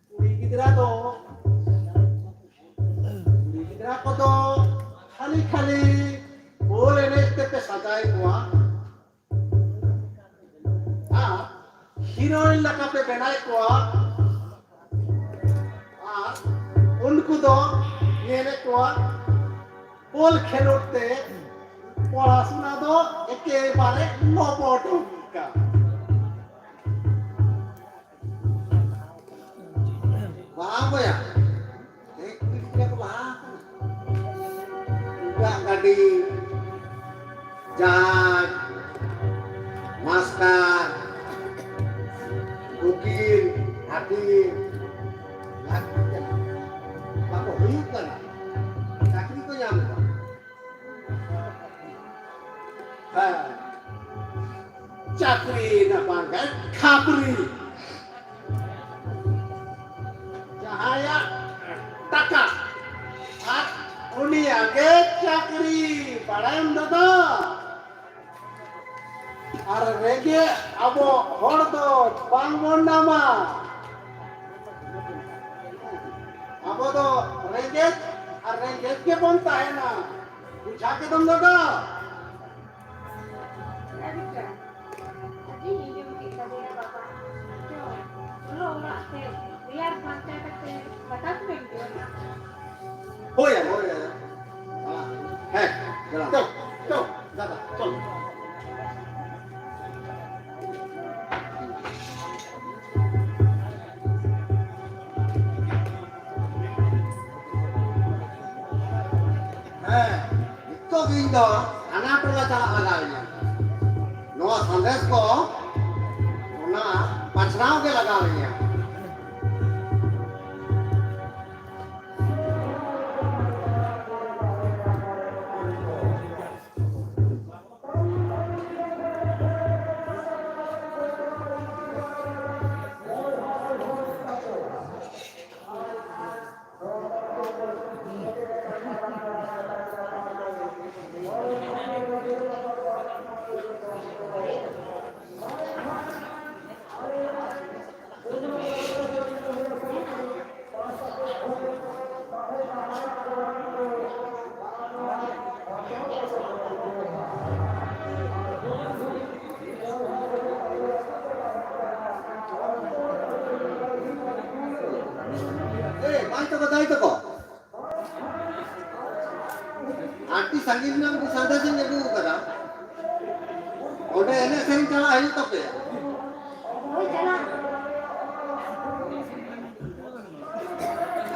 ᱠᱩᱲᱤ ᱜᱤᱫᱽᱨᱟᱹ ᱫᱚ, ᱠᱩᱲᱤ ᱜᱤᱫᱽᱨᱟᱹ ᱠᱚᱫᱚ ᱠᱷᱟᱹᱞᱤ ᱠᱷᱟᱹᱞᱤ ᱵᱚᱞ ᱮᱱᱮᱡ ᱛᱮᱯᱮ ᱥᱟᱡᱟᱭᱮᱫ ᱠᱚᱣᱟ ᱟᱨ ᱦᱤᱨᱳᱭᱤᱱ ᱞᱮᱠᱟ ᱯᱮ ᱵᱮᱱᱟᱣᱮᱫ ᱠᱚᱣᱟ᱾ ᱟᱨ ᱩᱱᱠᱩ ᱫᱚ ᱧᱮᱞᱮᱫ ᱠᱚᱣᱟ ᱵᱚᱞ ᱠᱷᱮᱞᱳᱰ ᱛᱮ ᱯᱚᱲᱟᱥᱩᱱᱟ ᱫᱚ ᱮᱠᱮᱵᱟᱨᱮ ᱞᱚᱯᱚᱴ ᱦᱩᱭ ᱟᱠᱟᱱ᱾ ᱵᱟᱝ ᱵᱚᱭᱟ, ᱛᱮᱦᱮᱧ ᱠᱩᱲᱤ ᱜᱤᱫᱽᱨᱟᱹ ᱠᱚ ᱞᱟᱦᱟ ᱟᱠᱟᱱᱟ᱾ ᱩᱰᱟᱜ ᱜᱟᱹᱰᱤ, ᱡᱟᱦᱟᱡᱽ, ᱢᱟᱥᱴᱟᱨ, ᱩᱠᱤᱞ, ᱦᱟᱹᱠᱤᱢ, ᱞᱟᱹᱠᱛᱤ ᱠᱟᱱᱟ᱾ ᱵᱟᱠᱚ ᱦᱩᱭᱩᱜ ᱠᱟᱱᱟ, ᱪᱟᱹᱠᱨᱤ ᱠᱚ ᱧᱟᱢ ᱮᱫᱟ᱾ ᱦᱮᱸ, ᱪᱟᱹᱠᱨᱤ ᱨᱮᱱᱟᱜ ᱵᱟᱝ ᱠᱷᱟᱱ ᱠᱷᱟᱯᱨᱤ᱾ ᱡᱟᱦᱟᱸᱭᱟᱜ ᱴᱟᱠᱟ ᱟᱨ ᱩᱱᱤᱭᱟᱜ ᱜᱮ ᱪᱟᱹᱠᱨᱤ, ᱵᱟᱲᱟᱭᱟᱢ ᱫᱟᱫᱟ᱾ ᱟᱨ ᱨᱮᱸᱜᱮᱡ ᱟᱵᱚ ᱦᱚᱲ ᱫᱚ ᱵᱟᱝ ᱵᱚᱱ ᱧᱟᱢᱟ᱾ ᱟᱵᱚ ᱫᱚ ᱨᱮᱸᱜᱮᱡ ᱟᱨ ᱨᱮᱸᱜᱮᱡ ᱜᱮᱵᱚᱱ ᱛᱟᱦᱮᱱᱟ᱾ ᱵᱩᱡᱷᱟᱹᱣ ᱠᱮᱫᱟᱢ ᱫᱟᱫᱟ? ᱟᱹᱰᱤ ᱧᱤᱫᱟᱹ ᱠᱮᱫ ᱛᱟᱞᱮᱭᱟ ᱵᱟᱵᱟ᱾ ᱪᱚ, ᱵᱚᱞᱚ ᱚᱲᱟᱜ ᱛᱮ ᱨᱮᱭᱟᱲ ᱯᱷᱟᱨᱪᱟ ᱠᱟᱛᱮ ᱫᱟᱠᱟ ᱠᱚᱯᱮ ᱡᱚᱢᱟ᱾ ᱦᱳᱭ, ᱦᱳᱭ, ᱦᱳᱭ᱾ ᱦᱮᱸ, ᱪᱚ, ᱪᱚ, ᱫᱟᱫᱟ, ᱪᱚ᱾ ᱦᱮᱸ, ᱱᱤᱛᱚᱜ ᱤᱧ ᱫᱚ ᱦᱟᱱᱟ ᱴᱚᱞᱟ ᱪᱟᱞᱟᱜ ᱞᱟᱜᱟᱣ ᱤᱧᱟ᱾ ᱱᱚᱣᱟ ᱥᱟᱸᱫᱮᱥ ᱠᱚ ᱚᱱᱟ ᱯᱟᱥᱱᱟᱣ ᱜᱮ ᱞᱟᱜᱟᱣ ᱤᱧᱟ᱾ ᱮ, ᱢᱟᱹᱭ ᱛᱟᱠᱚ, ᱫᱟᱹᱭ ᱛᱟᱠᱚ᱾ ᱟᱹᱰᱤ ᱥᱟᱺᱜᱤᱧ ᱨᱮᱱᱟᱜ ᱢᱤᱫᱴᱤᱡ ᱥᱟᱸᱫᱮᱥ ᱤᱧ ᱟᱹᱜᱩ ᱟᱠᱟᱫᱟ᱾ ᱚᱸᱰᱮ ᱮᱱᱮᱡ ᱥᱮᱨᱮᱧ ᱪᱟᱞᱟᱜ ᱦᱩᱭᱩᱜ ᱛᱟᱯᱮᱭᱟ᱾ ᱦᱳᱭ, ᱪᱟᱞᱟᱜ᱾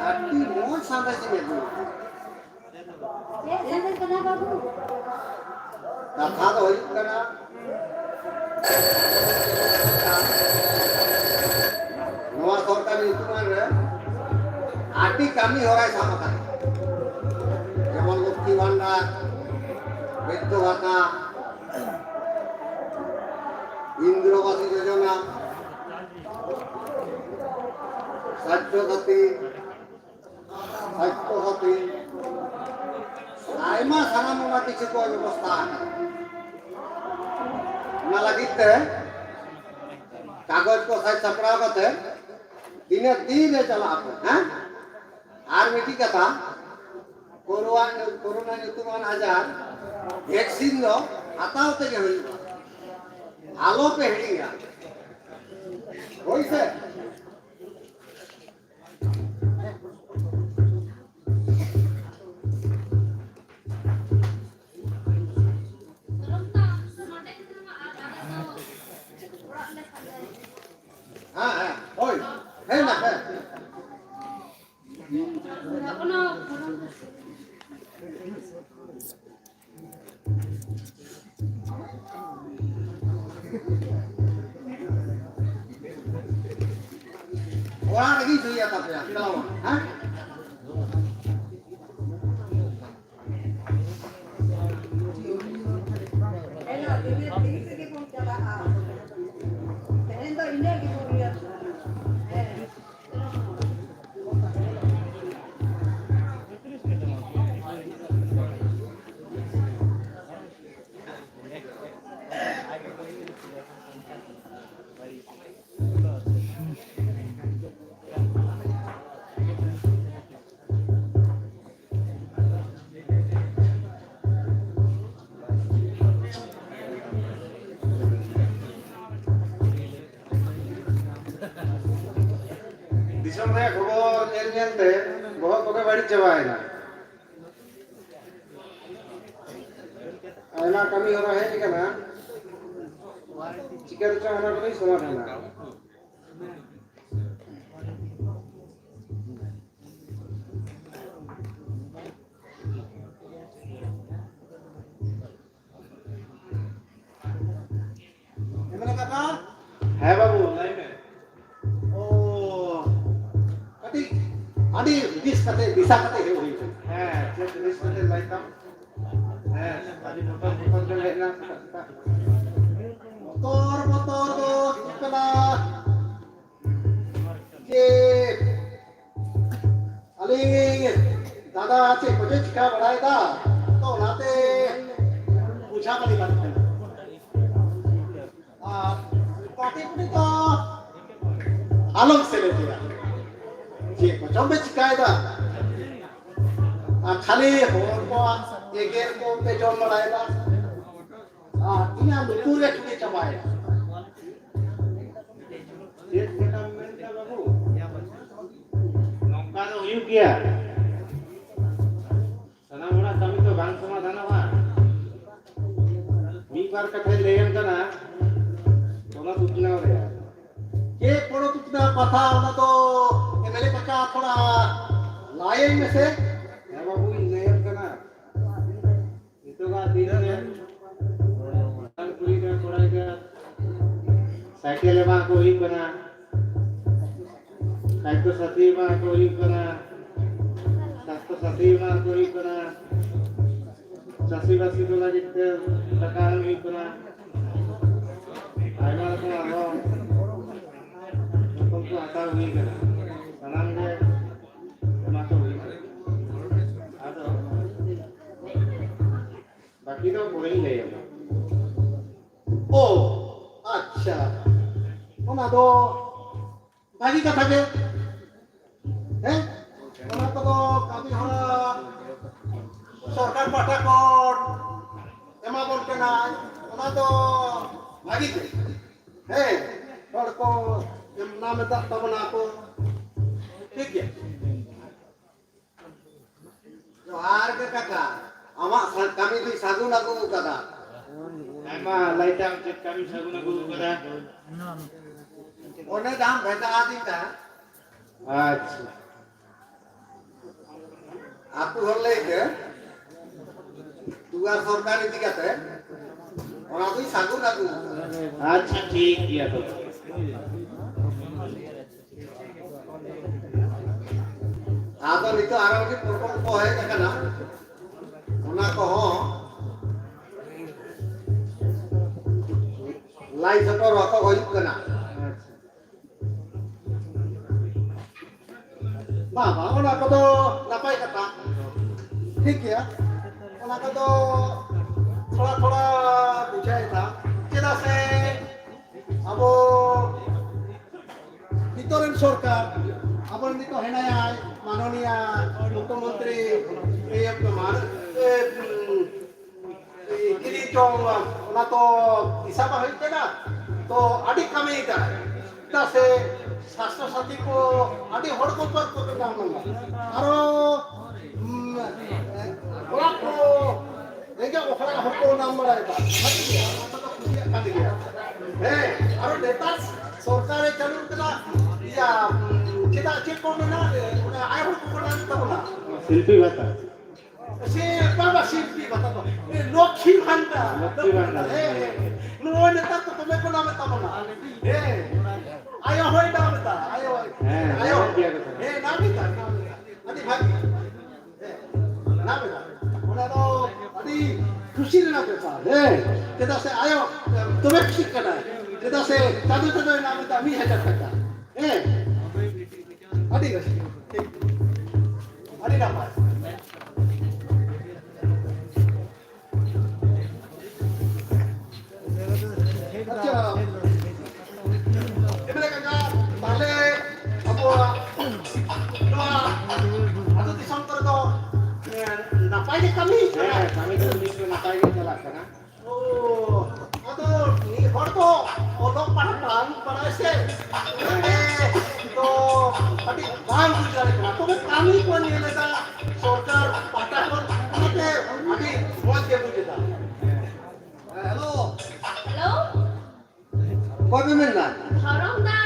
ᱟᱹᱰᱤ ᱢᱚᱡᱽ ᱥᱟᱸᱫᱮᱥ ᱤᱧ ᱟᱹᱜᱩ ᱟᱠᱟᱫᱟ᱾ ᱪᱮᱫ ᱥᱟᱸᱫᱮᱥ ᱠᱟᱱᱟ ᱵᱟᱹᱵᱩ? ᱠᱟᱛᱷᱟ ᱫᱚ ᱦᱩᱭᱩᱜ ᱠᱟᱱᱟ, ᱱᱚᱣᱟ ᱥᱚᱨᱠᱟᱨ ᱧᱩᱛᱩᱢᱟᱱ ᱨᱮ ᱟᱹᱰᱤ ᱠᱟᱹᱢᱤ ᱦᱚᱨᱟᱭ ᱥᱟᱵ ᱟᱠᱟᱫᱟ, ᱡᱮᱢᱚᱱ ᱞᱚᱠᱠᱷᱤ ᱵᱷᱟᱱᱰᱟᱨ, ᱵᱨᱤᱫᱽᱫᱷᱚ ᱵᱷᱟᱛᱟ, ᱤᱱᱫᱨᱚᱵᱟᱥᱤ ᱡᱳᱡᱚᱱᱟ, ᱥᱟᱥᱛᱷᱚ ᱥᱟᱛᱷᱤ, ᱥᱟᱥᱛᱷᱚ ᱥᱟᱛᱷᱤ, ᱟᱭᱢᱟ ᱥᱟᱱᱟᱢ ᱚᱱᱟ ᱠᱤᱪᱷᱩ ᱠᱚ ᱵᱮᱵᱚᱥᱛᱷᱟ ᱟᱠᱟᱫᱟ᱾ ᱚᱱᱟ ᱞᱟᱹᱜᱤᱫ ᱛᱮ ᱠᱟᱜᱚᱡᱽ ᱠᱚ ᱥᱟᱡᱽ ᱥᱟᱯᱲᱟᱣ ᱠᱟᱛᱮ ᱛᱤᱱᱟᱹᱜ ᱫᱤᱱ ᱨᱮ ᱪᱟᱞᱟᱜ ᱟᱯᱮ, ᱦᱮᱸ? ᱟᱨ ᱢᱤᱫᱴᱤᱡ ᱠᱟᱛᱷᱟ, ᱠᱳᱨᱳᱱᱟ, ᱠᱳᱨᱳᱱᱟ ᱧᱩᱛᱩᱢᱟᱱ ᱟᱡᱟᱨ ᱵᱷᱮᱠᱥᱤᱱ ᱫᱚ ᱦᱟᱛᱟᱣ ᱛᱮᱜᱮ ᱦᱩᱭᱩᱜᱼᱟ, ᱟᱞᱚ ᱯᱮ ᱦᱤᱲᱤᱧᱟ, ᱦᱳᱭ ᱥᱮ? ᱦᱮᱸ, ᱦᱮᱸ, ᱦᱳᱭ, ᱦᱮᱸ, ᱱᱟᱯᱟᱭ᱾ ᱚᱱᱟ ᱯᱷᱚᱨᱚᱢ ᱫᱚ ᱚᱲᱟᱜ ᱨᱮᱜᱮᱧ ᱥᱳᱭᱟ ᱛᱟᱯᱮᱭᱟ, ᱪᱟᱞᱟᱣ ᱦᱮᱸ? ᱛᱮᱦᱮᱧ ᱫᱚ ᱤᱱᱟᱹ ᱜᱮᱵᱚᱱ ᱩᱭᱦᱟᱹᱨ ᱫᱟ᱾ ᱦᱮᱸ᱾ ᱫᱤᱥᱚᱢ ᱨᱮᱭᱟᱜ ᱠᱷᱚᱵᱚᱨ ᱧᱮᱞ ᱧᱮᱞ ᱛᱮ ᱵᱚᱦᱚᱜ ᱠᱚᱜᱮ ᱵᱟᱹᱲᱤᱡ ᱪᱟᱵᱟᱭᱮᱱᱟ᱾ ᱟᱭᱢᱟ ᱠᱟᱹᱢᱤ ᱦᱚᱨᱟ ᱦᱮᱡ ᱟᱠᱟᱱᱟ, ᱪᱤᱠᱟᱹ ᱨᱮᱪᱚ ᱚᱱᱟ ᱠᱚᱫᱚᱧ ᱥᱚᱢᱟᱫᱷᱟᱱᱟ᱾ ᱮᱢ ᱮᱞ ᱮ ᱠᱟᱠᱟ? ᱦᱮᱸ ᱵᱟᱹᱵᱩ, ᱞᱟᱹᱭ ᱢᱮ᱾ ᱚ, ᱠᱟᱹᱴᱤᱡ ᱟᱹᱰᱤ ᱦᱩᱫᱤᱥ ᱠᱟᱛᱮ, ᱫᱤᱥᱟ ᱠᱟᱛᱮ ᱦᱮᱡ ᱦᱩᱭ ᱠᱟᱱᱟ᱾ ᱦᱮᱸ, ᱪᱮᱫ ᱦᱩᱫᱤᱥ ᱠᱟᱛᱮ ᱞᱟᱹᱭ ᱛᱟᱢ? ᱦᱮᱸ, ᱟᱹᱰᱤ ᱵᱚᱛᱚᱨ ᱵᱚᱛᱚᱨ ᱜᱮ ᱦᱮᱡ ᱮᱱᱟ ᱥᱮᱛᱟᱜ ᱥᱮᱛᱟᱜ᱾ ᱵᱚᱛᱚᱨ, ᱵᱚᱛᱚᱨ ᱫᱚ ᱦᱩᱭᱩᱜ ᱠᱟᱱᱟ ᱡᱮ ᱟᱹᱞᱤᱧ ᱫᱟᱫᱟ ᱪᱮᱫ ᱠᱚᱪᱚᱭ ᱪᱤᱠᱟ ᱵᱟᱲᱟᱭᱮᱫᱟ, ᱛᱚ ᱚᱱᱟᱛᱮ ᱵᱩᱡᱷᱟᱹᱣ ᱵᱟᱹᱞᱤᱧ ᱫᱟᱲᱮᱭᱟᱜ ᱠᱟᱱᱟ᱾ ᱟᱨ ᱯᱟᱴᱤ ᱯᱩᱴᱤ ᱫᱚ ᱟᱞᱚᱢ ᱥᱮᱞᱮᱫᱮᱭᱟ, ᱪᱮᱫ ᱠᱚᱪᱚᱢ ᱯᱮ ᱪᱤᱠᱟᱭᱮᱫᱟ᱾ ᱟᱨ ᱠᱷᱟᱹᱞᱤ ᱦᱚᱲ ᱠᱚᱣᱟᱜ ᱮᱜᱮᱨ ᱠᱚ ᱯᱮ ᱡᱚᱢ ᱵᱟᱲᱟᱭᱮᱫᱟ᱾ ᱟᱨ ᱤᱧᱟᱹᱜ ᱞᱩᱛᱩᱨ ᱨᱮ ᱪᱩᱲᱤ ᱪᱟᱵᱟᱭᱮᱱᱟ᱾ ᱪᱮᱫ ᱞᱮᱠᱟᱢ ᱢᱮᱱᱫᱟ ᱵᱟᱹᱵᱩ? ᱱᱚᱝᱠᱟ ᱫᱚ ᱦᱩᱭᱩᱜ ᱜᱮᱭᱟ᱾ ᱥᱟᱱᱟᱢ ᱦᱚᱲᱟᱜ ᱠᱟᱹᱢᱤ ᱫᱚ ᱵᱟᱝ ᱥᱚᱢᱟᱫᱷᱟᱱᱚᱜᱼᱟ᱾ ᱢᱤᱫ ᱵᱟᱨ ᱠᱟᱛᱷᱟᱧ ᱞᱟᱹᱭᱟᱢ ᱠᱟᱱᱟ, ᱯᱚᱱᱚᱛ ᱩᱛᱱᱟᱹᱣ ᱨᱮᱭᱟᱜ᱾ ᱪᱮᱫ ᱯᱚᱱᱚᱛ ᱩᱛᱱᱟᱹᱣ ᱠᱟᱛᱷᱟ, ᱚᱱᱟ ᱫᱚ ᱮᱢ ᱮᱞ ᱮ ᱠᱟᱠᱟ ᱛᱷᱚᱲᱟ ᱞᱟᱹᱭᱟᱹᱧ ᱢᱮᱥᱮ᱾ ᱦᱮᱸ ᱵᱟᱹᱵᱩᱧ ᱞᱟᱹᱭᱟᱢ ᱠᱟᱱᱟ᱾ ᱱᱤᱛᱚᱜᱟᱜ ᱫᱤᱱ ᱨᱮ ᱠᱩᱲᱤ ᱜᱤᱫᱽᱨᱟᱹ ᱠᱚᱲᱟ ᱜᱤᱫᱽᱨᱟᱹ ᱥᱟᱭᱠᱮᱞ ᱮᱢᱟ ᱠᱚ ᱦᱩᱭᱩᱜ ᱠᱟᱱᱟ᱾ ᱥᱟᱥᱛᱷᱚ ᱥᱟᱛᱷᱤ ᱮᱢᱟ ᱠᱚ ᱦᱩᱭᱩᱜ ᱠᱟᱱᱟ, ᱥᱟᱥᱛᱷᱚ ᱥᱟᱛᱷᱤ ᱮᱢᱟ ᱠᱚ ᱦᱩᱭᱩᱜ ᱠᱟᱱᱟ, ᱪᱟᱹᱥᱤᱵᱟᱹᱥᱤ ᱠᱚ ᱞᱟᱹᱜᱤᱫ ᱛᱮ ᱴᱟᱠᱟ ᱮᱢ ᱦᱩᱭᱩᱜ ᱠᱟᱱᱟ, ᱟᱭᱢᱟ ᱨᱚᱠᱚᱢ ᱟᱨᱦᱚᱸ ᱨᱚᱠᱚᱢ ᱠᱚ ᱦᱟᱛᱟᱣ ᱦᱩᱭ ᱠᱟᱱᱟ, ᱥᱟᱱᱟᱢ ᱜᱮ ᱮᱢᱟ ᱠᱚ ᱦᱩᱭᱩᱜ ᱠᱟᱱᱟ᱾ ᱟᱫᱚ ᱵᱟᱹᱠᱤ ᱫᱚ ᱯᱚᱨᱮᱧ ᱞᱟᱹᱭ ᱟᱢᱟ᱾ ᱚ, ᱟᱪᱪᱷᱟ, ᱚᱱᱟ ᱫᱚ ᱵᱷᱟᱹᱜᱤ ᱠᱟᱛᱷᱟ ᱜᱮ᱾ ᱦᱮᱸ, ᱚᱱᱟ ᱠᱚᱫᱚ ᱠᱟᱹᱢᱤ ᱦᱚᱨᱟ ᱥᱚᱨᱠᱟᱨ ᱯᱟᱦᱴᱟ ᱠᱷᱚᱱ ᱮᱢᱟᱵᱚᱱ ᱠᱟᱱᱟ, ᱚᱱᱟ ᱫᱚ ᱵᱷᱟᱹᱜᱤ ᱜᱮ᱾ ᱦᱮᱸ, ᱦᱚᱲ ᱠᱚ ᱧᱟᱢ ᱮᱫᱟ ᱛᱟᱵᱚᱱᱟ ᱠᱚ, ᱴᱷᱤᱠ ᱜᱮᱭᱟ᱾ ᱡᱚᱦᱟᱨ ᱜᱮ ᱠᱟᱠᱟ, ᱟᱢᱟᱜ ᱥᱟ-, ᱠᱟᱹᱢᱤ ᱫᱚᱧ ᱥᱟᱹᱜᱩᱱ ᱟᱹᱜᱩ ᱠᱟᱫᱟ᱾ ᱟᱭᱢᱟ ᱞᱟᱹᱭ ᱛᱟᱢ ᱪᱮᱫ ᱠᱟᱹᱢᱤ ᱥᱟᱹᱜᱩᱱ ᱟᱹᱜᱩ ᱠᱟᱫᱟ? ᱚᱱᱮ ᱡᱟᱦᱟᱸᱢ ᱵᱷᱮᱡᱟ ᱟᱹᱫᱤᱧ ᱛᱟᱦᱮᱸᱫ᱾ ᱟᱪᱪᱷᱟ᱾ ᱟᱹᱛᱩ ᱦᱚᱲ ᱞᱟᱹᱭᱛᱮ ᱫᱩᱣᱟᱨ ᱥᱚᱨᱠᱟᱨ ᱤᱫᱤ ᱠᱟᱛᱮ ᱚᱱᱟ ᱫᱚᱧ ᱥᱟᱹᱜᱩᱱ ᱟᱹᱜᱩ ᱠᱟᱫᱟ᱾ ᱟᱪᱪᱷᱟ, ᱴᱷᱤᱠ ᱜᱮᱭᱟ ᱛᱚᱵᱮ᱾ ᱟᱫᱚ ᱱᱤᱛᱚᱜ ᱟᱨᱚ ᱢᱤᱫᱴᱤᱡ ᱯᱨᱚᱠᱚᱞᱯᱚ ᱦᱮᱡ ᱟᱠᱟᱱᱟ, ᱚᱱᱟ ᱠᱚᱦᱚᱸ ᱞᱟᱭ ᱥᱚᱴᱚᱨ ᱵᱟᱠᱚ ᱦᱩᱭᱩᱜ ᱠᱟᱱᱟ᱾ ᱵᱟᱝ, ᱵᱟᱝ, ᱚᱱᱟ ᱠᱚᱫᱚ ᱱᱟᱯᱟᱭ ᱠᱟᱛᱷᱟ, ᱴᱷᱤᱠ ᱜᱮᱭᱟ᱾ ᱚᱱᱟ ᱠᱚᱫᱚ ᱛᱷᱚᱲᱟ ᱛᱷᱚᱲᱟ ᱵᱩᱡᱷᱟᱹᱣ ᱮᱫᱟ, ᱪᱮᱫᱟᱜ ᱥᱮ ᱟᱵᱚ ᱱᱤᱛᱚᱜ ᱨᱮᱱ ᱥᱚᱨᱠᱟᱨ, ᱟᱵᱚᱨᱮᱱ ᱱᱤᱛᱚᱜ ᱦᱮᱱᱟᱭᱟᱭ ᱢᱟᱱᱚᱱᱤᱭᱟ ᱢᱩᱠᱷᱭᱚᱢᱚᱱᱛᱨᱤ ᱮ, ᱢᱟᱱ-, ᱮ, ᱩᱢ, ᱮ, ᱠᱤᱨᱤᱧ ᱪᱚᱝ, ᱚᱱᱟ ᱛᱚ ᱦᱤᱥᱟᱹᱵ ᱵᱟᱝ ᱦᱩᱭᱩᱜ ᱠᱟᱱᱟ᱾ ᱛᱚ ᱟᱹᱰᱤ ᱠᱟᱹᱢᱤ ᱠᱟᱱᱟ, ᱪᱮᱫᱟᱜ ᱥᱮ ᱥᱟᱥᱛᱷᱚ ᱥᱟᱛᱷᱤ ᱠᱚ ᱟᱹᱰᱤ ᱦᱚᱲ ᱠᱚ ᱯᱟᱨ ᱠᱚ ᱧᱟᱢ ᱞᱮᱱᱟ᱾ ᱟᱨᱚ, ᱩᱢ, ᱮ, ᱚᱲᱟᱜ ᱠᱚ ᱨᱮᱸᱜᱮᱡ ᱚᱠᱷᱲᱟ ᱦᱚᱲ ᱠᱚ ᱧᱟᱢ ᱵᱟᱲᱟᱭᱮᱫᱟ, ᱵᱷᱟᱹᱜᱤ ᱜᱮᱭᱟ, ᱚᱱᱟ ᱠᱚᱫᱚ ᱠᱩᱥᱤᱭᱟᱜ ᱠᱟᱱ ᱜᱮᱭᱟ᱾ ᱦᱮᱸ, ᱟᱨᱚ ᱱᱮᱛᱟᱨ ᱥᱚᱨᱠᱟᱨᱮ ᱪᱟᱹᱞᱩ ᱠᱮᱫᱟ, ᱤᱭᱟᱹ, ᱪᱮᱫᱟᱜ ᱪᱮᱫ ᱠᱚ ᱢᱮᱱᱟ, ᱚᱱᱟ ᱟᱭ ᱦᱚᱲ ᱠᱚ ᱠᱚᱨᱟᱣ ᱛᱟᱵᱚᱱᱟ᱾ ᱥᱤᱞᱯᱤ ᱵᱷᱟᱛᱟ᱾ ᱥᱮ ᱵᱟᱵᱟ ᱥᱤᱞᱯᱤ ᱵᱟᱛᱟ ᱫᱚ᱾ ᱮ, ᱞᱚᱠᱠᱷᱤ ᱵᱷᱟᱱᱰᱟᱨ᱾ ᱞᱚᱠᱠᱷᱤ ᱵᱷᱟᱱᱰᱟᱨ᱾ ᱦᱮᱸ, ᱦᱮᱸ, ᱦᱮᱸ᱾ ᱱᱚᱜᱼᱚᱭ ᱱᱮᱛᱟᱨ ᱫᱚ ᱫᱚᱢᱮ ᱠᱚ ᱱᱟᱢᱮᱫ ᱛᱟᱵᱚᱱᱟ᱾ ᱦᱮᱸ᱾ ᱟᱭᱳ ᱦᱚᱸᱭ ᱱᱟᱢ ᱮᱫᱟ, ᱟᱭᱳ᱾ ᱦᱮᱸ, ᱟᱭᱳ᱾ ᱱᱟᱢ ᱮᱫᱟ ᱠᱚ᱾ ᱦᱮᱸ, ᱱᱟᱢ ᱮᱫᱟ, ᱱᱟᱢ ᱮᱫᱟ᱾ ᱟᱹᱰᱤ ᱵᱷᱟᱹᱜᱤ᱾ ᱦᱮᱸ, ᱱᱟᱢ ᱮᱫᱟ᱾ ᱚᱱᱟ ᱫᱚ ᱟᱹᱰᱤ ᱠᱩᱥᱤ ᱨᱮᱱᱟᱜ ᱵᱮᱯᱟᱨ᱾ ᱦᱮᱸ᱾ ᱪᱮᱫᱟᱜ ᱥᱮ ᱟᱭᱳ ᱫᱚᱢᱮ ᱠᱩᱥᱤᱜ ᱠᱟᱱᱟᱭ᱾ ᱪᱮᱫᱟᱜ ᱥᱮ ᱪᱟᱸᱫᱚ ᱪᱟᱸᱫᱚᱭ ᱱᱟᱢ ᱮᱫᱟ ᱢᱤᱫ ᱦᱟᱡᱟᱨ ᱴᱟᱠᱟ᱾ ᱦᱮᱸ᱾ ᱟᱹᱰᱤ ᱨᱟᱹᱥᱠᱟᱹ᱾ ᱴᱷᱤᱠ᱾ ᱟᱹᱰᱤ ᱱᱟᱯᱟᱭ᱾ ᱟᱪᱪᱷᱟ, ᱮᱢ ᱮᱞ ᱮ ᱠᱟᱠᱟ, ᱛᱟᱦᱞᱮ ᱟᱵᱚᱣᱟᱜ ᱱᱚᱣᱟ ᱟᱹᱛᱩ ᱫᱤᱥᱚᱢ ᱠᱚᱨᱮ ᱫᱚ, ᱮ, ᱱᱟᱯᱟᱭ ᱜᱮ ᱠᱟᱹᱢᱤ ᱦᱩᱭᱩᱜ ᱠᱟᱱᱟ? ᱦᱮᱸ, ᱠᱟᱹᱢᱤ ᱫᱚ ᱱᱤᱛ ᱫᱚ ᱱᱟᱯᱟᱭ ᱜᱮ ᱪᱟᱞᱟᱜ ᱠᱟᱱᱟ᱾ ᱚ, ᱟᱫᱚ ᱢᱤᱫ ᱦᱚᱲ ᱫᱚ ᱚᱞᱚᱜ ᱯᱟᱲᱦᱟᱜ ᱵᱟᱝ ᱵᱟᱲᱟᱭ ᱥᱮ, ᱚᱱᱟᱛᱮ ᱫᱚ ᱠᱟᱹᱴᱤᱡ ᱵᱟᱝ ᱵᱩᱡᱽ ᱫᱟᱲᱮᱭᱟᱜ ᱠᱟᱱᱟ᱾ ᱛᱚᱵᱮ ᱠᱟᱹᱢᱤ ᱠᱚ ᱧᱮᱞ ᱮᱫᱟ ᱥᱚᱨᱠᱟᱨ ᱯᱟᱦᱴᱟ ᱠᱷᱚᱱ, ᱚᱱᱟᱛᱮ ᱟᱹᱰᱤ ᱢᱚᱡᱽ ᱜᱮ ᱵᱩᱡᱽ ᱮᱫᱟ᱾ ᱦᱮᱸ, ᱦᱮᱞᱳ᱾ ᱦᱮᱞᱳ᱾ ᱚᱠᱚᱭ ᱯᱮ ᱢᱮᱱᱫᱟ? ᱫᱷᱚᱨᱚᱢ ᱫᱟ᱾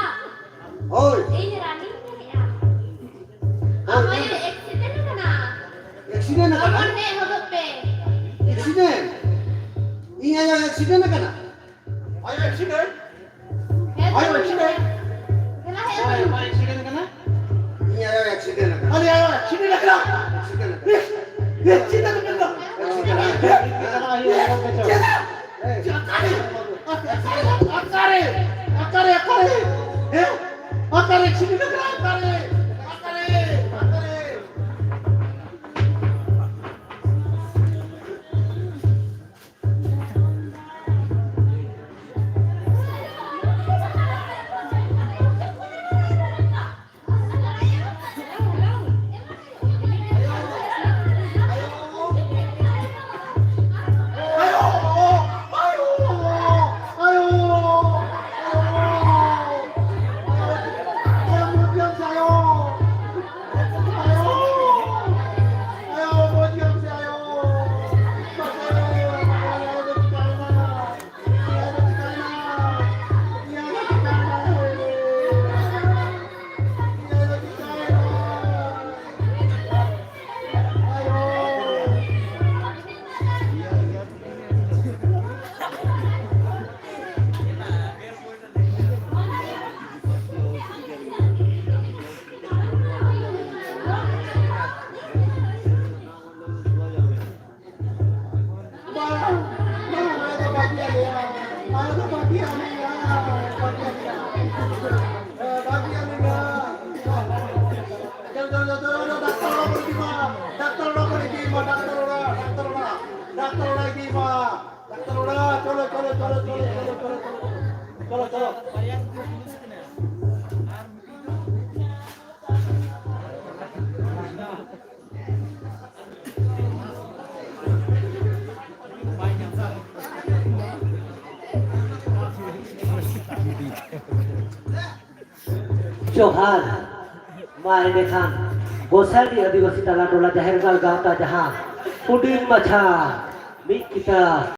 ᱦᱳᱭ᱾ ᱤᱧ ᱨᱟᱱᱤᱧ ᱢᱮᱱᱮᱫᱼᱟ᱾ ᱦᱳᱭ, ᱟᱢ ᱟᱭᱳ ᱢᱮᱱ ᱢᱮ᱾ ᱮᱠᱥᱤᱰᱮᱱᱴ ᱟᱠᱟᱱᱟ᱾ ᱮᱠᱥᱤᱰᱮᱱᱴ ᱟᱠᱟᱱᱟ? ᱞᱚᱜᱚᱱ ᱦᱮᱡ ᱦᱚᱫᱚᱜ ᱯᱮ᱾ ᱮᱠᱥᱤᱰᱮᱱᱴ? ᱤᱧ ᱟᱭᱳ ᱮᱠᱥᱤᱰᱮᱱᱴ ᱟᱠᱟᱱᱟ? ᱟᱭᱳ ᱮᱠᱥᱤᱰᱮᱱᱴ? ᱦᱮᱸ, ᱟᱭᱳ ᱮᱠᱥᱤᱰᱮᱱᱴ? ᱫᱮᱞᱟ ᱦᱮᱡ ᱦᱚᱫᱚᱜ ᱯᱮ᱾ ᱤᱧ ᱟᱭᱳ ᱮᱠᱥᱤᱰᱮᱱᱴ ᱟᱠᱟᱱᱟ᱾ ᱟᱞᱮ ᱟᱭᱳ ᱮᱠᱥᱤᱰᱮᱱᱴ ᱟᱠᱟᱱᱟ? ᱮᱠᱥᱤᱰᱮᱱᱴ ᱟᱠᱟᱱᱟ᱾ ᱮ, ᱮ, ᱪᱮᱫ ᱟᱞᱮ ᱯᱮ ᱢᱮᱱᱫᱟ? ᱮᱠᱥᱤᱰᱮᱱᱴ ᱟᱠᱟᱱᱟ᱾ ᱮ, ᱪᱮᱫ? ᱚᱠᱟᱨᱮ? ᱚᱠᱟᱨᱮ? ᱚᱠᱟᱨᱮ? ᱚᱠᱟᱨᱮ? ᱦᱮᱸ? ᱚᱠᱟᱨᱮ ᱮᱠᱥᱤᱰᱮᱱᱴ ᱟᱠᱟᱱᱟ? ᱚᱠᱟᱨᱮ? ᱚᱠᱟᱨᱮ? ᱚᱠᱟᱨᱮ? ᱰᱟᱠᱛᱟᱨ ᱚᱲᱟᱜ, ᱰᱟᱠᱛᱟᱨ ᱚᱲᱟᱜ, ᱰᱟᱠᱛᱟᱨ ᱚᱲᱟᱜ ᱤᱫᱤᱭᱮ ᱢᱟ᱾ ᱰᱟᱠᱛᱟᱨ ᱚᱲᱟᱜ, ᱪᱚᱞᱚ, ᱪᱚᱞᱚ, ᱪᱚᱞᱚ᱾ ᱡᱚᱦᱟᱨ᱾ ᱢᱟ ᱮᱸᱰᱮᱠᱷᱟᱱ ᱜᱚᱥᱟᱰᱤ ᱟᱹᱫᱤᱵᱟᱹᱥᱤ ᱛᱟᱞᱟ ᱴᱚᱞᱟ ᱡᱟᱦᱮᱨ ᱜᱟᱲ ᱜᱟᱶᱛᱟ ᱡᱟᱦᱟᱸ ᱦᱩᱰᱤᱧ ᱢᱟᱪᱷᱟ ᱢᱤᱫ ᱠᱤᱛᱟᱹ